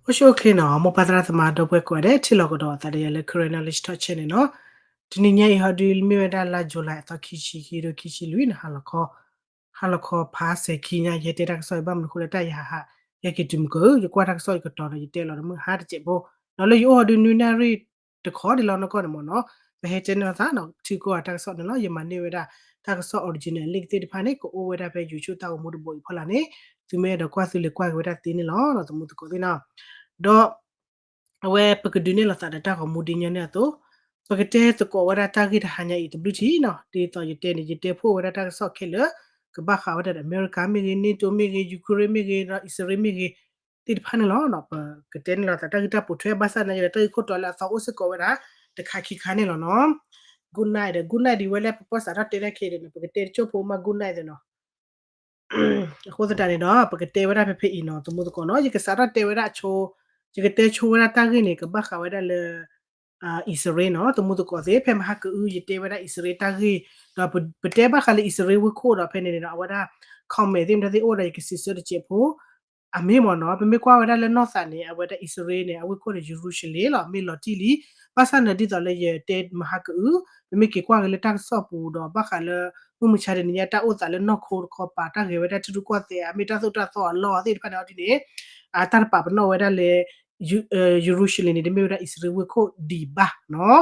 အိၣ်ဆူၣ်အိၣ်ချ့နီၤ မိၢ်ပၢ်သရၣ်သမါဒီပုၢ်ဝဲၢ်ကိးဂၤဒဲး ထံၣ်လိာ်ကဒီးအသးဒီးယၤလၢ Karen Knowledge Talk Channel န့ၣ်နီၤ. တနံၤညါအံၤဟီဒုးမ့ၢ်ဝဲဒၣ်လါ July အသီခံဆံခံ ဒီးခံဆံလွံၢ်န့ၣ် ဟါလီၤခီ ဟါလီၤခီဖးစဲၤခံညါ ယဟဲတဲတၢ်ကစီၣ်အံၤ ဘၣ်မနုၤအဃိလဲၣ် တၢ်ယဟးဟး ယဟဲက့ၤတုၤမုၢ်ကၢၢ် ယကွၢ်တၢ်ကစီၣ်အံၤကတီၤဒီး ယတဲလီၤဒီးမုၢ်ဟါတစဲးဖိ ဒီးလၢယအိၣ်ဟီဒုးနွံနၣ်ရံၣ်တခီဒ်လီၤနီၢ်ကီၢ်န့ၣ်မ့ၢ်နီၤ. ပဟဲတဲန့ၢ်လိာ်သးနီၤ ထံကီၢ်အတၢ်ကစီၣ်န့ၣ်လီၤ. ယမၤန့ၢ်ဝဲဒၣ် တၢ်ကစီၣ် original link သ့ၣ်တဖၣ်န့ၣ် ကအိၣ်ဝဲဒၣ်ဖဲ YouTube တၢ်ဂီၤမူတဘိအံၤဖီလာ်န့ၣ် သုမ့ၢ်အဲၣ်ဒိးကွၢ်သုလဲၤကွၢ်က့ၤဝဲဒၣ်သ့န့ၣ်လီၤ သမူသကိးသ့ၣ်နီၤ. ဒီး အဝဲပကဒုးနဲၣ်လိာ်သးဒီးတၢ်ဂီၤမူဒ်ညီန့ၣ်အသိး ပကတဲသကိးဝဲဒၣ်တၢ်ဂ့ၢ်တဟါညါအံၤတဘျုးထံၣ်နီၤ. ဒ်သိးယတဲန့ၣ် ယတဲဖှိၣ်ဝဲဒၣ်တၢ်ကစီၣ်ခဲလၢာ် ကဘၣ်ဃးဝဲဒၣ်ဒီး အမဲရကၤမ့ၢ်ဂ့ၤ, NATO မ့ၢ်ဂ့ၤ, Ukraine မ့ၢ်ဂ့ၤ, ဒီးအံၣ်စရ့လးမ့ၢ်ဂ့ၤ သ့ၣ်တဖၣ်န့ၣ်လီၤ. ပကတဲန့ၣ်လိာ်သးတၢ်ဂ့ၢ်တၢ်ပိာ်ထွဲ ဘၣ်ဆၣ်သနာ်က့ဒီး တၢ်ဂ့ၢ်ခိၣ်တီလၢအသီအိၣ်စ့ၢ်ကီးဝဲဒၣ် တခါခံခါန့ၣ်လီၤနီၤ. Good night ဒီး good night ဒ်ဝဲလၢပကစးထီၣ်တဲတၢ်ခဲအံၤဒီး ပကတဲတကၠိၢ်ဖိမး good night သ့နီၤ. အဃိသတးန့ၣ်ဒီး ပကတဲဝဲဒၣ်ဖဲဖဲအံၤနီၤ သမူသကိးနီၤ. ယကစးထီၣ်တဲဝဲဒၣ်အဆိ ယကတဲဆိဝဲဒၣ်တၢ်ဂ့ၢ်န့ၣ် ကဘၣ်ဃးဝဲဒၣ်လၢ အံၣ်စရ့လးနီၤ သမူသကိးသ့ၣ်. ဖဲမဟါကအု ယတဲဝဲဒၣ်အံၣ်စရ့လးတၢ်ဂ့ၢ် ဒီးပတဲဘၣ်ဃးလၢအံၣ်စရ့လးဝ့ၢ်ခိၣ်ဒီး ဖဲန့ၣ်န့ၣ်ဒီး အဝဲဒၣ် comment သ့ၣ်မတၤသ့ၣ်အိၣ်ဒီး ယကစံးဆၢတစဲးဖိ အမ့ၢ်မ့ၢ်နီၤ ပမ့ၢ်ကွၢ်ဝဲဒၣ်လၢနီၢ်သးန့ၣ် အဝဲဒၣ်အံၣ်စရ့လးန့ၣ် အဝ့ၢ်ခိၣ်န့ၣ် ယရူၤၡလ့ၣ်လီၤ မ့ၢ်လီၤတံၢ်လံ. ဘၣ်ဆၣ်န့ၣ်ဒ်သိးလၢယတဲမဟါကအု ပမ့ၢ်က့ၤကွၢ်က့ၤလၢတၢ်ကစီၣ်ပူၤဒီး ဘၣ်ဃးလၢ မုၢ်မဆါတနံၤညါ တၢ်အိၣ်သးလၢနီၢ်ခိတခီပၤ တၢ်ဂဲၤဝဲဒၣ်ထံရူၢ်ကီၢ်သဲး အမ့ၢ်တၢ်သိၣ်တၢ်သီအလီၢ်သ့ၣ်တဖၣ်န့ၣ် အီၤဒ်န့ၣ် တၢ်တပာ်ပနီၣ်ဝဲဒၣ်လၢ ယရူၤၡလ့ၣ်န့ၣ် တမ့ၢ်ဝဲဒၣ်အံၣ်စရ့လးဝ့ၢ်ခိၣ်ဒံးဘၣ်နီၤ.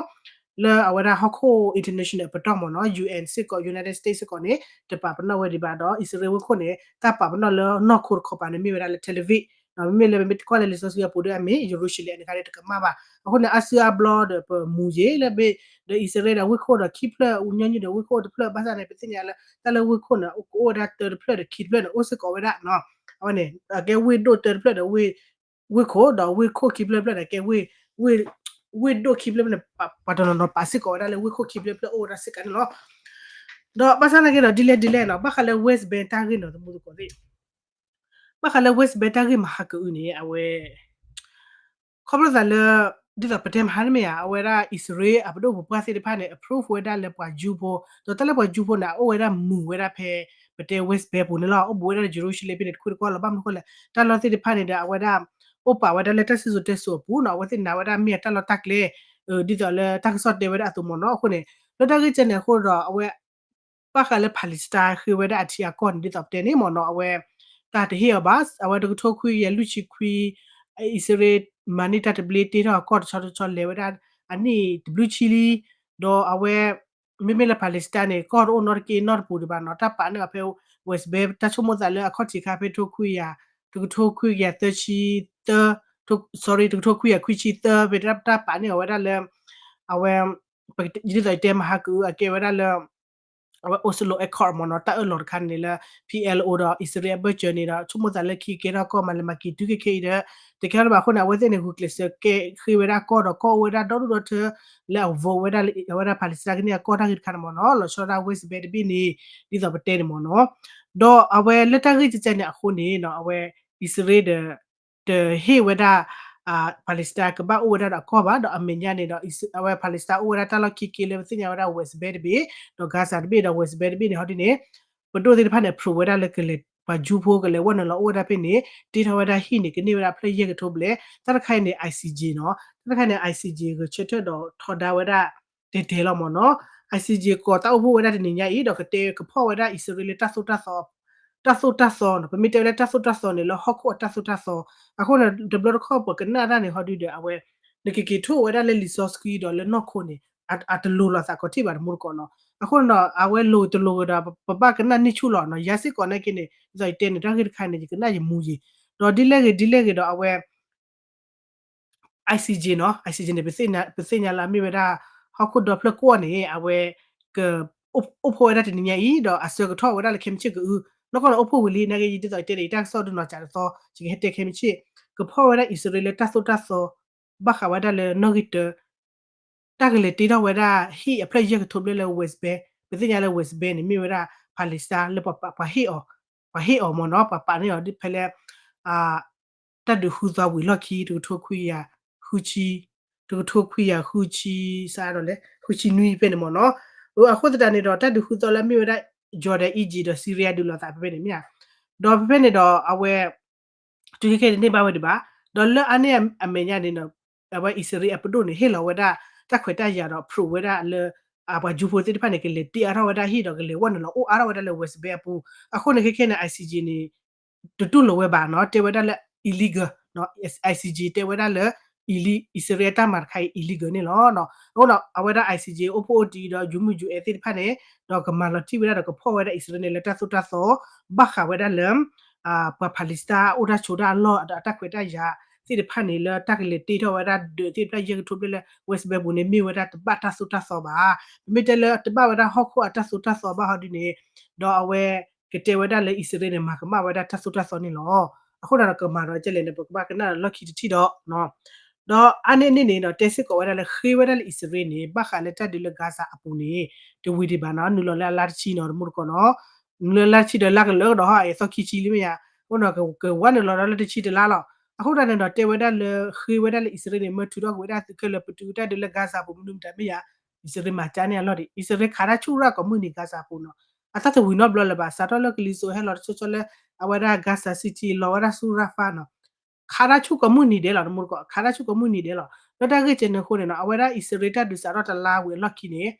လၢအဝဲဒၣ်ဟီၣ်ခိၣ် international အပတီၢ်မ့ၢ်နီၤ ယူဢၣ်စ့ၢ်ကီး United States စ့ၢ်ကီးန့ၣ် တပာ်ပနီၣ်ဝဲဒံးဘၣ်ဒီး အံၣ်စရ့လးဝ့ၢ်ခိၣ်န့ၣ် တၢ်ပာ်ပနီၣ်လၢနီၢ်ခိတခီပၤန့ၣ် မ့ၢ်ဝဲဒၣ်လၢ Tel Aviv မ့မ့ၢ်လၢပမ့ၢ်ကွၢ်လၢလံာ်စီဆှံအပူၤဒီး အမ့ၢ်ယရူၤၡလ့ၣ်န့ၣ်ခါန့ၣ် တကမၣ်ဘၣ်. အဃိန့ၣ် အါစုအါဘျီဒီး ပမူယ့ၤလၢ ဒီးအံၣ်စရ့လးဒီးဝ့ၢ်ခိၣ်ဒီးခံဖျၢၣ် ညီနုၢ်ဒီးဝ့ၢ်ခိၣ်တဖျၢၣ် ဘၣ်ဆၣ်န့ၣ် ပသ့ၣ်ညါလၢ တၢ်လၢဝ့ၢ်ခိၣ်န့ၣ် ကအိၣ်ဝဲဒၣ်တၢတဖျၢၣ်ဒီးခံတဖျၢၣ်န့ၣ် အိၣ်စ့ၢ်ကီးဝဲဒၣ်နီၤ. အဝဲန့ၣ် အကဲဝ့ၢ်ဒိၣ်တၢတဖျၢၣ်ဒီး ဝ့ၢ်ခိၣ် ဒီးဝ့ၢ်ခိၣ်ခံဖျၢၣ်တဖျၢၣ်န့ၣ် ကဲဝ့ၢ် ဝ့ၢ်ဒိၣ်ခံဖျၢၣ်န့ၣ် ပှၤတနီၤနီၤပာ်စ့ၢ်ကီးဝဲဒၣ်လၢဝ့ၢ်ခိၣ်ခံဖျၢၣ်တဖျၢၣ်အိၣ်ဝဲဒၣ်စ့ၢ်ကီးန့ၣ်လီၤ. ဒီးဘၣ်ဆၣ်သနာ်က့ဒီး ဒ်လဲၣ်ဒ်လဲၣ်နီၤ ဘၣ်ဃးလၢ West Bank တၢ်ဂ့ၢ်နီၤ သမူသကိးသ့ၣ် ဘၣ်ဃးလၢ West Bank တၢ်ဂ့ၢ်မဟါကအုန့ၣ် အဝဲ ခီဖျိသးလၢ ဒ်သိးပတဲမဟါတမ့ၢ်ဧါ အဝဲဒၣ်အံၣ်စရ့လးအပဒိၣ်ပပှၢ်သ့ၣ်တဖၣ်န့ၣ် approve ဝဲဒၣ်လၢပှၤယူဖိ ဒီးတၢ်လၢပှၤယူဖိန့ၣ် အအိၣ်ဝဲဒၣ်မုာ်ဝဲဒၣ်ဖဲ ပတဲ West Bank ပူၤန့ၣ်လီၤ. အိၣ်ဘူးဝဲဒၣ်လၢ Jerusalem ဖဲန့ၣ် တခွံတကွီၢ်လီၤ. ဘၣ်မနုၤအဃိလဲၣ် တၢ်လီၢ်သ့ၣ်တဖၣ်န့ၣ်ဒီး အဝဲဒၣ် အိၣ်ပာ်ဝဲဒၣ်လၢတၢ်စံၣ်စိၤတဲစိၤအပူၤနီၤ အဝဲသ့ၣ်နာ်ဝဲဒၣ်မ့ၢ်အတၢ်လီၢ်တၢ်ကျဲ ဒ်သိးလၢတၢ်ကစီၣ်တဲဝဲဒၣ်အသိးမ့ၢ်နီၤ. အဃိန့ၣ် လၢတၢ်ဂ့ၢ်ကဲန့ၣ်အဃိဒီး အဝဲ ဘၣ်ဃးလၢ Palestine ဃ့ဝဲဒၣ်အထံအကီၢ်န့ၣ် ဒ်သိးပတဲန့ၣ်မ့ၢ်နီၤ အဝဲ တၢ်တဟ့ၣ်အီၤဘၣ် အဝဲတကထိခွံကယၤလွံၢ်ဆံခွံ အံၣ်စရ့လး မၤန့ၢ်တၢ်တဘျ့တ့ထီၣ်အကီၢ်တဆီတဆီလဲၤဝဲဒၣ် အနံၣ်တဘျုးဆံလံ ဒီးအဝဲ မ့မ့ၢ်လၢ Palestine န့ၣ် ကီၢ်တအိၣ်နီတက့နီတပူၤဒံးဘၣ်နီၤ တၢ်ပာ်န့ၢ်အီၤဖဲ West Bank တၢ်ဆိကမိၣ်သးလၢအခီၣ်ထံးခါဖဲထိခွံကယၤ တကထိခွံကယၤသၢဆံသၢ sorry တကထိခွံကယၤခွံဆံသၢ ဖဲတၢ်ပာ်န့ၢ်အီၤဝဲဒၣ်လၢ အဝဲ ဒ်သိးယတဲမဟါကအု အကဲဝဲဒၣ်လၢ အဝဲ Oslo Accord မ့ၢ်နီၤ တၢ်အၢၣ်လီၤတခါန့ၣ်လၢ ပီၣ်အဲလ်အိၣ် ဒီးအံၣ်စရ့လးအဘၢၣ်စၢၤန့ၣ်ဒီး ဆိကမိၣ်သးလၢခံကဲထီၣ်ကီၢ်မၤလဲၤမၤက့ၤတုၤခဲအံၤဒီး တကဲထီၣ်ဘၣ်အဃိန့ၣ် အဝဲသ့ၣ်န့ၣ် ဂုာ်ကျဲးစၢးကဲဃ့ဝဲဒၣ်ကီၢ်ဒီးကီၢ်အိၣ်ဝဲဒၣ်ဒီဒူၣ်ဒီထၢ လၢအ vote ဝဲဒၣ်လၢအဝဲဒၣ် Palestine ကန့ၢ်အကီၢ်တၢ်ဂ့ၢ်တခါန့ၣ်မ့ၢ်နီၤ လီၤဆီဒၣ် West Bank တဘ့ၣ်န့ၣ် ဒ်သိးပတဲန့ၣ်မ့ၢ်နီၤ ဒီးအဝဲလၢတၢ်ဂ့ၢ်ကဲန့ၣ်အဃိန့ၣ် အဝဲ အံၣ်စရ့လးဒီး တဟ့ၣ်ဝဲဒၣ် Palestine ကဘၣ်အိၣ်ဝဲဒၣ်ဒီးအကီၢ်ဘၣ် ဒီးအမဲာ်ညါန့ၣ်ဒီး အဝဲ Palestine အိၣ်ဝဲဒၣ်တၢ်လီၢ်ခံက့လၢပသ့ၣ်ညါဝဲဒၣ် West Bank တဘ့ၣ် ဒီး Gaza တဘ့ၣ်ဒီး West Bank တဘ့ၣ်န့ၣ် ဟီဒ်န့ၣ် ပဒိၣ်သ့ၣ်တဖၣ်န့ၣ် approve ဝဲဒၣ်လၢကလဲၤ ပှၤယူဖိကလဲၤဝဲနုာ်လီၤအိၣ်ဝဲဒၣ်ဖဲန့ၣ် တ့ထီၣ်ဝဲဒၣ်ဟံၣ်န့ၣ် ကန့ၢ်ဝဲဒၣ်ဖျၢၣ်ယဲၢ်ကထိဘျဲၣ် တၢ်တခါအံၤန့ၣ် ICJ နီၤ တၢ်တခါန့ၣ် ICJ ဂဲၤဆၢထၢၣ်ဒီးထီဒါဝဲဒၣ် တဲတဲလီၤမ့ၢ်နီၤ ICJ ကိးတၢ်အိၣ်ဖှိၣ်ဝဲဒၣ်တနံၤညါအံၤ ဒီးကတဲကဖီၣ်ဝဲဒၣ်အံၣ်စရ့လးလၢတၢ်သိၣ်တၢ်သီ တၢ်သိၣ်တၢ်သီနီၤ ပမ့ၢ်တဲဝဲလၢတၢ်သိၣ်တၢ်သီန့ၣ် လၢဟီၣ်ခိၣ်အတၢ်သိၣ်တၢ်သီ အဃိန့ၣ် တဘျီတခီၣ်ပှၤကနၣ်တၢ်န့ၣ် ဟီဒုဒီး အဝဲ နကက့ၤထိၣ်ဝဲဒၣ်လၢလံာ်စီဆှံဒီးလၢနီၢ်ခိန့ၣ် အတလိၤလိာ်သးကီးထံၣ်ဘၣ်တမူတကိးနီၤ အဃိန့ၣ်ဒီး အဝဲလိၤတလိၤကဒီး ပဘၣ်ကနၣ်န့ၢ်ဆူၣ်လီၤနီၤ ယၤစ့ၢ်ကီးနာ်က့န့ၣ် ဒ်သိးယတဲန့ၣ် တၢ်ဂ့ၢ်တခါန့ၣ် ယကနၣ်ယမူယံၤ ဒီးဒ်လဲၣ်ဂ့ၤဒ်လဲၣ်ဂ့ၤဒီး အဝဲ ICJ နီၤ ICJ န့ၣ် ပသ့ၣ်ညါလၢအမ့ၢ်ဝဲဒၣ် ဟီၣ်ခိၣ်ဒီဖျၢၣ်ကွီၢ်န့ၣ် အဝဲ က အိၣ်ဖှိၣ်ဝဲဒၣ်တနံၤညါအံၤ ဒီးအဆၢကထီၣ်ဝဲဒၣ်လၢခဲမုၢ်ဆ့ၣ်ကအု နီၢ်ကီၢ်န့ၣ်အိၣ်ဖှိၣ်ဝံၤလံ နာ်က့ ဒ်သိးယတဲန့ၣ် ယတၢ်ကစီၣ်ဒုးနီၤစးတသီ ယကဟဲတဲခဲမုၢ်ဆ့ၣ် ကဖီၣ်ဝဲဒၣ်အံၣ်စရ့လးလၢတၢ်သိၣ်တၢ်သီ ဘၣ်ဃးဝဲဒၣ်လၢနီၣ်ဂံၢ်တၢ တၢ်ကလဲၤတ့ထီၣ်ဝဲဒၣ်ဟံၣ်အဖျၢၣ်ယဲၢ်ကထိဘျဲၣ်လၢ West Bank ပသ့ၣ်ညါလၢ West Bank န့ၣ် မ့ၢ်ဝဲဒၣ် Palestine လၢပှၤဟ့ၣ်အီၤ ပှၤဟ့ၣ်အီၤမ့ၢ်နီၤ ပှၤပာ်န့ၢ်အီၤဒ်ဖဲလၢ တၢ်ဒုးဃုသီဝံၤလီၢ်ခံ တကထိခွံကယၤဃုဆံ တကထိခွံကယၤဃုဆံ စးဒီးလဲၣ် ဃုဆံနွံဖဲန့ၣ်မ့ၢ်နီၤ အဃိသတးန့ၣ်ဒီး တၢ်ဒုးဃုသီလၢမ့ၢ်ဝဲဒၣ် Jordan Egypt ဒီး Syria ဒုးလိာ်သးဖဲဖဲန့ၣ်မ့ၢ်ဧါ ဒီးဖဲဖဲန့ၣ်ဒီး အဝဲ တုၤခဲခဲန့ၣ်န့ၢ်ဘၣ်ဝဲဒံးဘၣ် ဒီးလၢအါန့ၢ်အမဲာ်ညါန့ၣ် အဝဲအံၣ်စရ့လးအပဒိၣ်န့ၣ် ဟ့ၣ်လီၤဝဲဒၣ် တၢ်ခွဲးတၢ်ယာ်ဒီး approve ဝဲဒၣ်လၢ ပှၤကၠူဖိသ့ၣ်တဖၣ်န့ၣ် ကလဲၤတ့အါထီၣ်ဝဲဒၣ်ဟံၣ်ဒီး ကလဲၤဝဲနုာ်လီၤအိၣ်အါထီၣ်ဝဲဒၣ်လၢ West Bank အပူၤ, အဃိန့ၣ်ခဲခဲန့ၣ် ICJ န့ၣ် တတူၢ်လိာ်ဝဲဘၣ်နီၤ, တဲဝဲဒၣ်လၢ illegal, ICJ တဲဝဲဒၣ်လၢ အံၣ်စရ့လးအတၢ်မၤတခါအံၤ illegal န့ၣ်လီၤ. အဃိဒီး အဝဲဒၣ် ICJ အိၣ်ဖှိၣ်အိၣ်တံၢ်ဒီး ယူမုၢ်ယူအဲသ့ၣ်တဖၣ်န့ၣ် ဒီးကမၤလီၤတံၢ်ဝဲဒၣ်ဒီးကဖီၣ်ဝဲဒၣ်အံၣ်စရ့လးန့ၣ်လၢတၢ်သိၣ်တၢ်သီ ဘၣ်ဃးဝဲဒၣ်လၢ ပှၤ Palestine အိၣ်တၢ်ဆိးတၢ်အလီၢ်ဒီးအတၢ်ခွဲးတၢ်ယာ်သ့ၣ်တဖၣ်န့ၣ် လၢတၢ်ကလဲၤတ့ထီၣ်ဝဲဒၣ်ဒၢးသ့ၣ်တဖၣ်ယဲၢ်ကထိဘျဲၣ်လၢ West Bank ပူၤန့ၣ် မ့ၢ်ဝဲဒၣ်တဘၣ်တၢ်သိၣ်တၢ်သီဘၣ်. ပမ့ၢ်တဲလၢတဘၣ်ဝဲဒၣ်ဟီၣ်ခိၣ်အတၢ်သိၣ်တၢ်သီဘၣ်ဟီဒ်န့ၣ် ဒီးအဝဲကတဲဝဲဒၣ်လၢအံၣ်စရ့လးန့ၣ် မၤကမၣ်ဝဲဒၣ်တၢ်သိၣ်တၢ်သီန့ၣ်လီၤ. အဃိဒီးကမၤဒီးကဲလဲၣ်န့ၣ် ပကဘၣ်ကနၣ်ဒီးလီၢ်ခံတထံၣ်ဒီး ဒီးအါန့ၢ်န့ၣ်န့ၣ်ဒီး တဲစ့ၢ်ကီးဝဲဒၣ်လၢဃ့ဝဲဒၣ်လၢအံၣ်စရ့လးန့ၣ် ဘၣ်ဃးလၢတၢ်ဒုးလၢ Gaza အပူၤန့ၣ် တဝံၤဒံးဘၣ်နီၤ, နုာ်လီၤလၢအလါတဆံနီၤ တမူတကိးနီၤ, နုာ်လၢအလါတဆံဒီးလါကလၢကဒီးဟီ အသီခံဆံလံမ့ၢ်ဧါ, အဃိဒီးကဝဲနုာ်လီၤဒီးလၢတဆံတလါလီၤ. အဃိသတးန့ၣ်ဒီး တဲဝဲဒၣ်လၢဃ့ဝဲဒၣ်လၢအံၣ်စရ့လးန့ၣ် မၢထုးထီၣ်က့ၤဝဲဒၣ်သုးခဲလၢာ် ပတုာ်တၢ်ဒုးလၢ Gaza ပူၤမနုၤမတၤမ့ၢ်ဧါ, အံၣ်စရ့လးမၤကၠါန့ၢ်အလီၢ်ဒံး, အံၣ်စရ့လးခးတၢ်ဆူၣ်ရၣ်ကိးမုၢ်နံၤ Gaza ပူၤနီၤ, အတၢ်တဝံၤနီတဘျီလၢၤဘၣ်, စးထီၣ်လၢကလံၤစိးဟဲလီၤတဆီဆီလၢ အဝဲဒၣ် Gaza City လီၤဝဲဒၣ်ဆူ Rafah နီၤ ခးတၢ်ဆူၣ်ကိးမုၢ်နံၤဒဲးလီၤ, တမူတကိး ခးတၢ်ဆူၣ်ကိးမုၢ်နံၤဒဲးလီၤ. လၢတၢ်ဂ့ၢ်ကဲန့ၣ်အဃိန့ၣ်နီၤ အဝဲဒၣ်အံၣ်စရ့လးတၢ်ဒုးစးထီၣ်တလါဝံၤအလီၢ်ခံန့ၣ်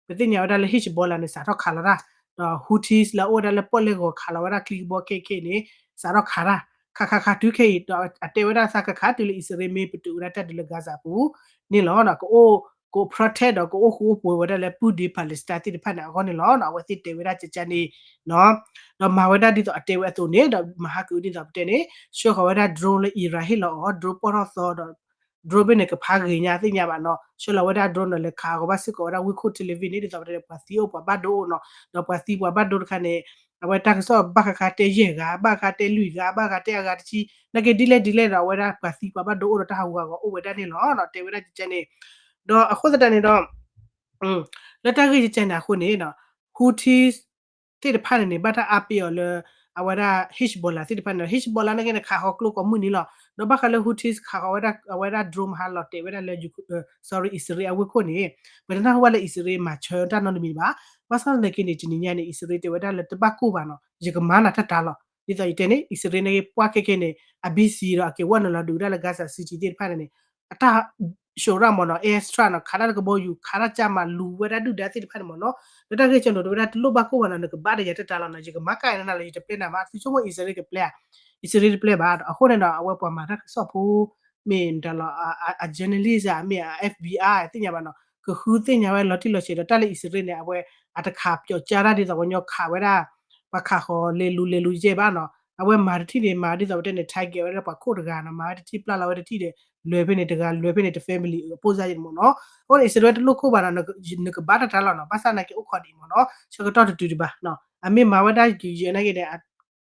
ပသ့ၣ်ညါဝဲဒၣ်လၢ Hezbollah န့ၣ် စးထီၣ်ခးလီၤတၢ်, ဒီး Houthis လၢအအိၣ်ဝဲဒၣ်လၢပီၣ်လဲၣ်ဂီၤခးလီၤဝဲဒၣ်ချံကဘီခဲခဲန့ၣ် စးထီၣ်ခးတၢ်, ခးခးခးတုၤခဲအံၤ ဒီးအတဲဝဲဒၣ်သးကခးတုၤလၢအံၣ်စရ့လးမ့ၢ်ပတုာ်ဝဲဒၣ်တၢ်ဒုးလၢ Gaza ပူၤန့ၣ်လီၤ. ကအိၣ် ကအိၣ် protect ဒီးကအိၣ်ဃူအိၣ်ဖိးဝဲဒၣ်လၢ ပုၢ်ဒ့ Palestine သ့ၣ်တဖၣ်န့ၣ်အဂီၢ်န့ၣ်လီၤ. အဝဲသ့ၣ်တဲဝဲဒၣ်ကကန့ၣ် ဒီးမၤဝဲဒၣ်ဒ်သိးအတဲဝဲအသိးန့ၣ် ဒီးမၤဟးကဒ်သိးပတဲန့ၣ် ဆှၢဃီၤဝဲဒၣ် drone လၢ Iran ဟ့ၣ်လီၤအီၤ drone ပီၢ်ထီၣ်သီဒီး drone ဘ့ၣ်န့ၣ် ကဖးဂ့ၤညါသ့ၣ်ညါဘၣ်နီၤ, ဆှၢလီၤဝဲဒၣ် drone ဒီးလဲၤခးအဂီၤဘၣ်စ့ၢ်ကီးဝဲဒၣ်ဝ့ၢ်ခိၣ် Tel Aviv န့ၣ် ဒ်သိးပတဲန့ၣ် ပှၤသံအိၣ်ပှၤဘၣ်ဒိအိၣ်နီၤ, ဒီးပှၤသံပှၤဘၣ်ဒိတခါန့ၣ် အဝဲတၢ်ကစီၣ်ဘၣ်ဃးခါတဲယဲၢ်ဂၤ ဘၣ်ဃးတဲလွံၢ်ဂၤ ဘၣ်ဃးတဲအဂၤတဆံ နာ်က့ဒ်လဲၣ်ဒ်လဲၣ်ဒီး အဝဲဒၣ်ပှၤသံပှၤဘၣ်ဒိအိၣ်ဒီးတၢ်ဟးဂူာ်ဟးဂီၤအိၣ်ဝဲဒၣ်န့ၣ်လီၤ. တဲဝဲဒၣ်ကကန့ၣ် ဒီးအဃိသတးန့ၣ်ဒီး လၢတၢ်ဂ့ၢ်ကကန့ၣ်အဃိန့ၣ် Houthis သ့ၣ်တဖၣ်န့ၣ်န့ၣ် ဘၣ်တၢ်အါပ့ၤအီၤလၢ အဝဲဒၣ် Hezbollah သ့ၣ်တဖၣ်န့ၣ် Hezbollah နာ်က့န့ၣ် ခးဃီၤကျိကိးမုၢ်နံၤလီၤ. ဒီးဘၣ်ဃးလၢ Houthis ခးဃီၤဝဲဒၣ် အဝဲဒၣ် drone မဟါလီၤတဲာ်ဝဲဒၣ်လၢ sorry အံၣ်စရ့လးအဝ့ၢ်ခိၣ်န့ၣ် ပတနၢ်ဟူဘၣ်လၢအံၣ်စရ့လးမၤဆၢတၢ်နီတမံၤဘၣ်. ဘၣ်ဆၣ်သနာ်က့န့ၣ် တနံၤညါန့ၣ် အံၣ်စရ့လးတဲဝဲဒၣ်လၢတဘၣ်ကိၢ်ဘၣ်နီၤ, ယကမၤနၤတၢ်တၢ်လီၤ. ဒ်သိးယတဲန့ၣ် အံၣ်စရ့လးနာ်က့ပှၢ်ခဲခဲန့ၣ် အ busy ဒီးအက့ၤဝဲနုာ်လီၤဒုးဝဲဒၣ်လၢ Gaza City သ့ၣ်တဖၣ်န့ၣ်န့ၣ် အတၢ် ဆိးရၣ်မ့ၢ်နီၤ airstrike နီၤ ခးတၢ်လၢကဘီယူၤ ခးတၢ်ကၢ်မးလူၤဝဲဒၣ်ဒုၣ်ဒါသ့ၣ်တဖၣ်န့ၣ်မ့ၢ်နီၤ, လၢတၢ်ဂ့ၢ်ကဲန့ၣ် တဲဝဲဒၣ်တလိၣ်ဘၣ်ကိၢ်ဘၣ်နီၤ နကဘၣ်တယၤတတၢ်လီၤနီၤ, ယကမၤကၢ်နၤလီၤ ယတပျဲနၤဘၣ် သုဆိကမိၣ်အံၣ်စရ့လးကပျဲဧါ, အံၣ်စရ့လးတပျဲဘၣ် အဃိန့ၣ်ဒီး အဝဲပှၤမၤတၢ်ကစီၣ်ဖိ မ့ၢ်တၢ်လီၤ အ journalist ဧါ မ့ၢ်အ FBI သ့ၣ်ညါဘၣ်နီၤ ကဃုသ့ၣ်ညါဝဲလီၤတံၢ်လီၤဆဲးဒီး တၢ်လၢအံၣ်စရ့လးန့ၣ် အဝဲအတခးပျီးကၢ်တၢ်ဒ်သိးပှၤကညီခးဝဲဒၣ် ပှၤခးဃီၤလဲၤလူၤလဲၤလူၤယဲၢ်ဘၣ်နီၤ, အဝဲမၤတထံၣ်န့ၣ် မၤဒ်သိးပတဲန့ၣ် target ဝဲဒၣ်ပှၤခိၣ်တဂၤနီၤ, မၤဝဲတထံၣ်ပျၢ်လီၤဝဲတထံၣ်ဒီး လဲၤဖဲန့ၣ်တဂၤ လဲၤဖဲန့ၣ်တ family အပိၢ်စၢ်ယဲၢ်မ့ၢ်နီၤ, အဃိန့ၣ် အံၣ်စရ့လးတလိၣ်ခိၣ်ဘၣ်နီၤ နကဘၣ်တတၢ်လီၤနီၤ ဘၣ်ဆၣ်နာ်က့အိၣ်ခိးဒံးမ့ၢ်နီၤ ဆၢကတီၢ်တတုၤဒံးဘၣ်နီၤ အမ့ၢ်မၤဝဲဒၣ်ယံာ်ယံာ်နာ်က့ဒီး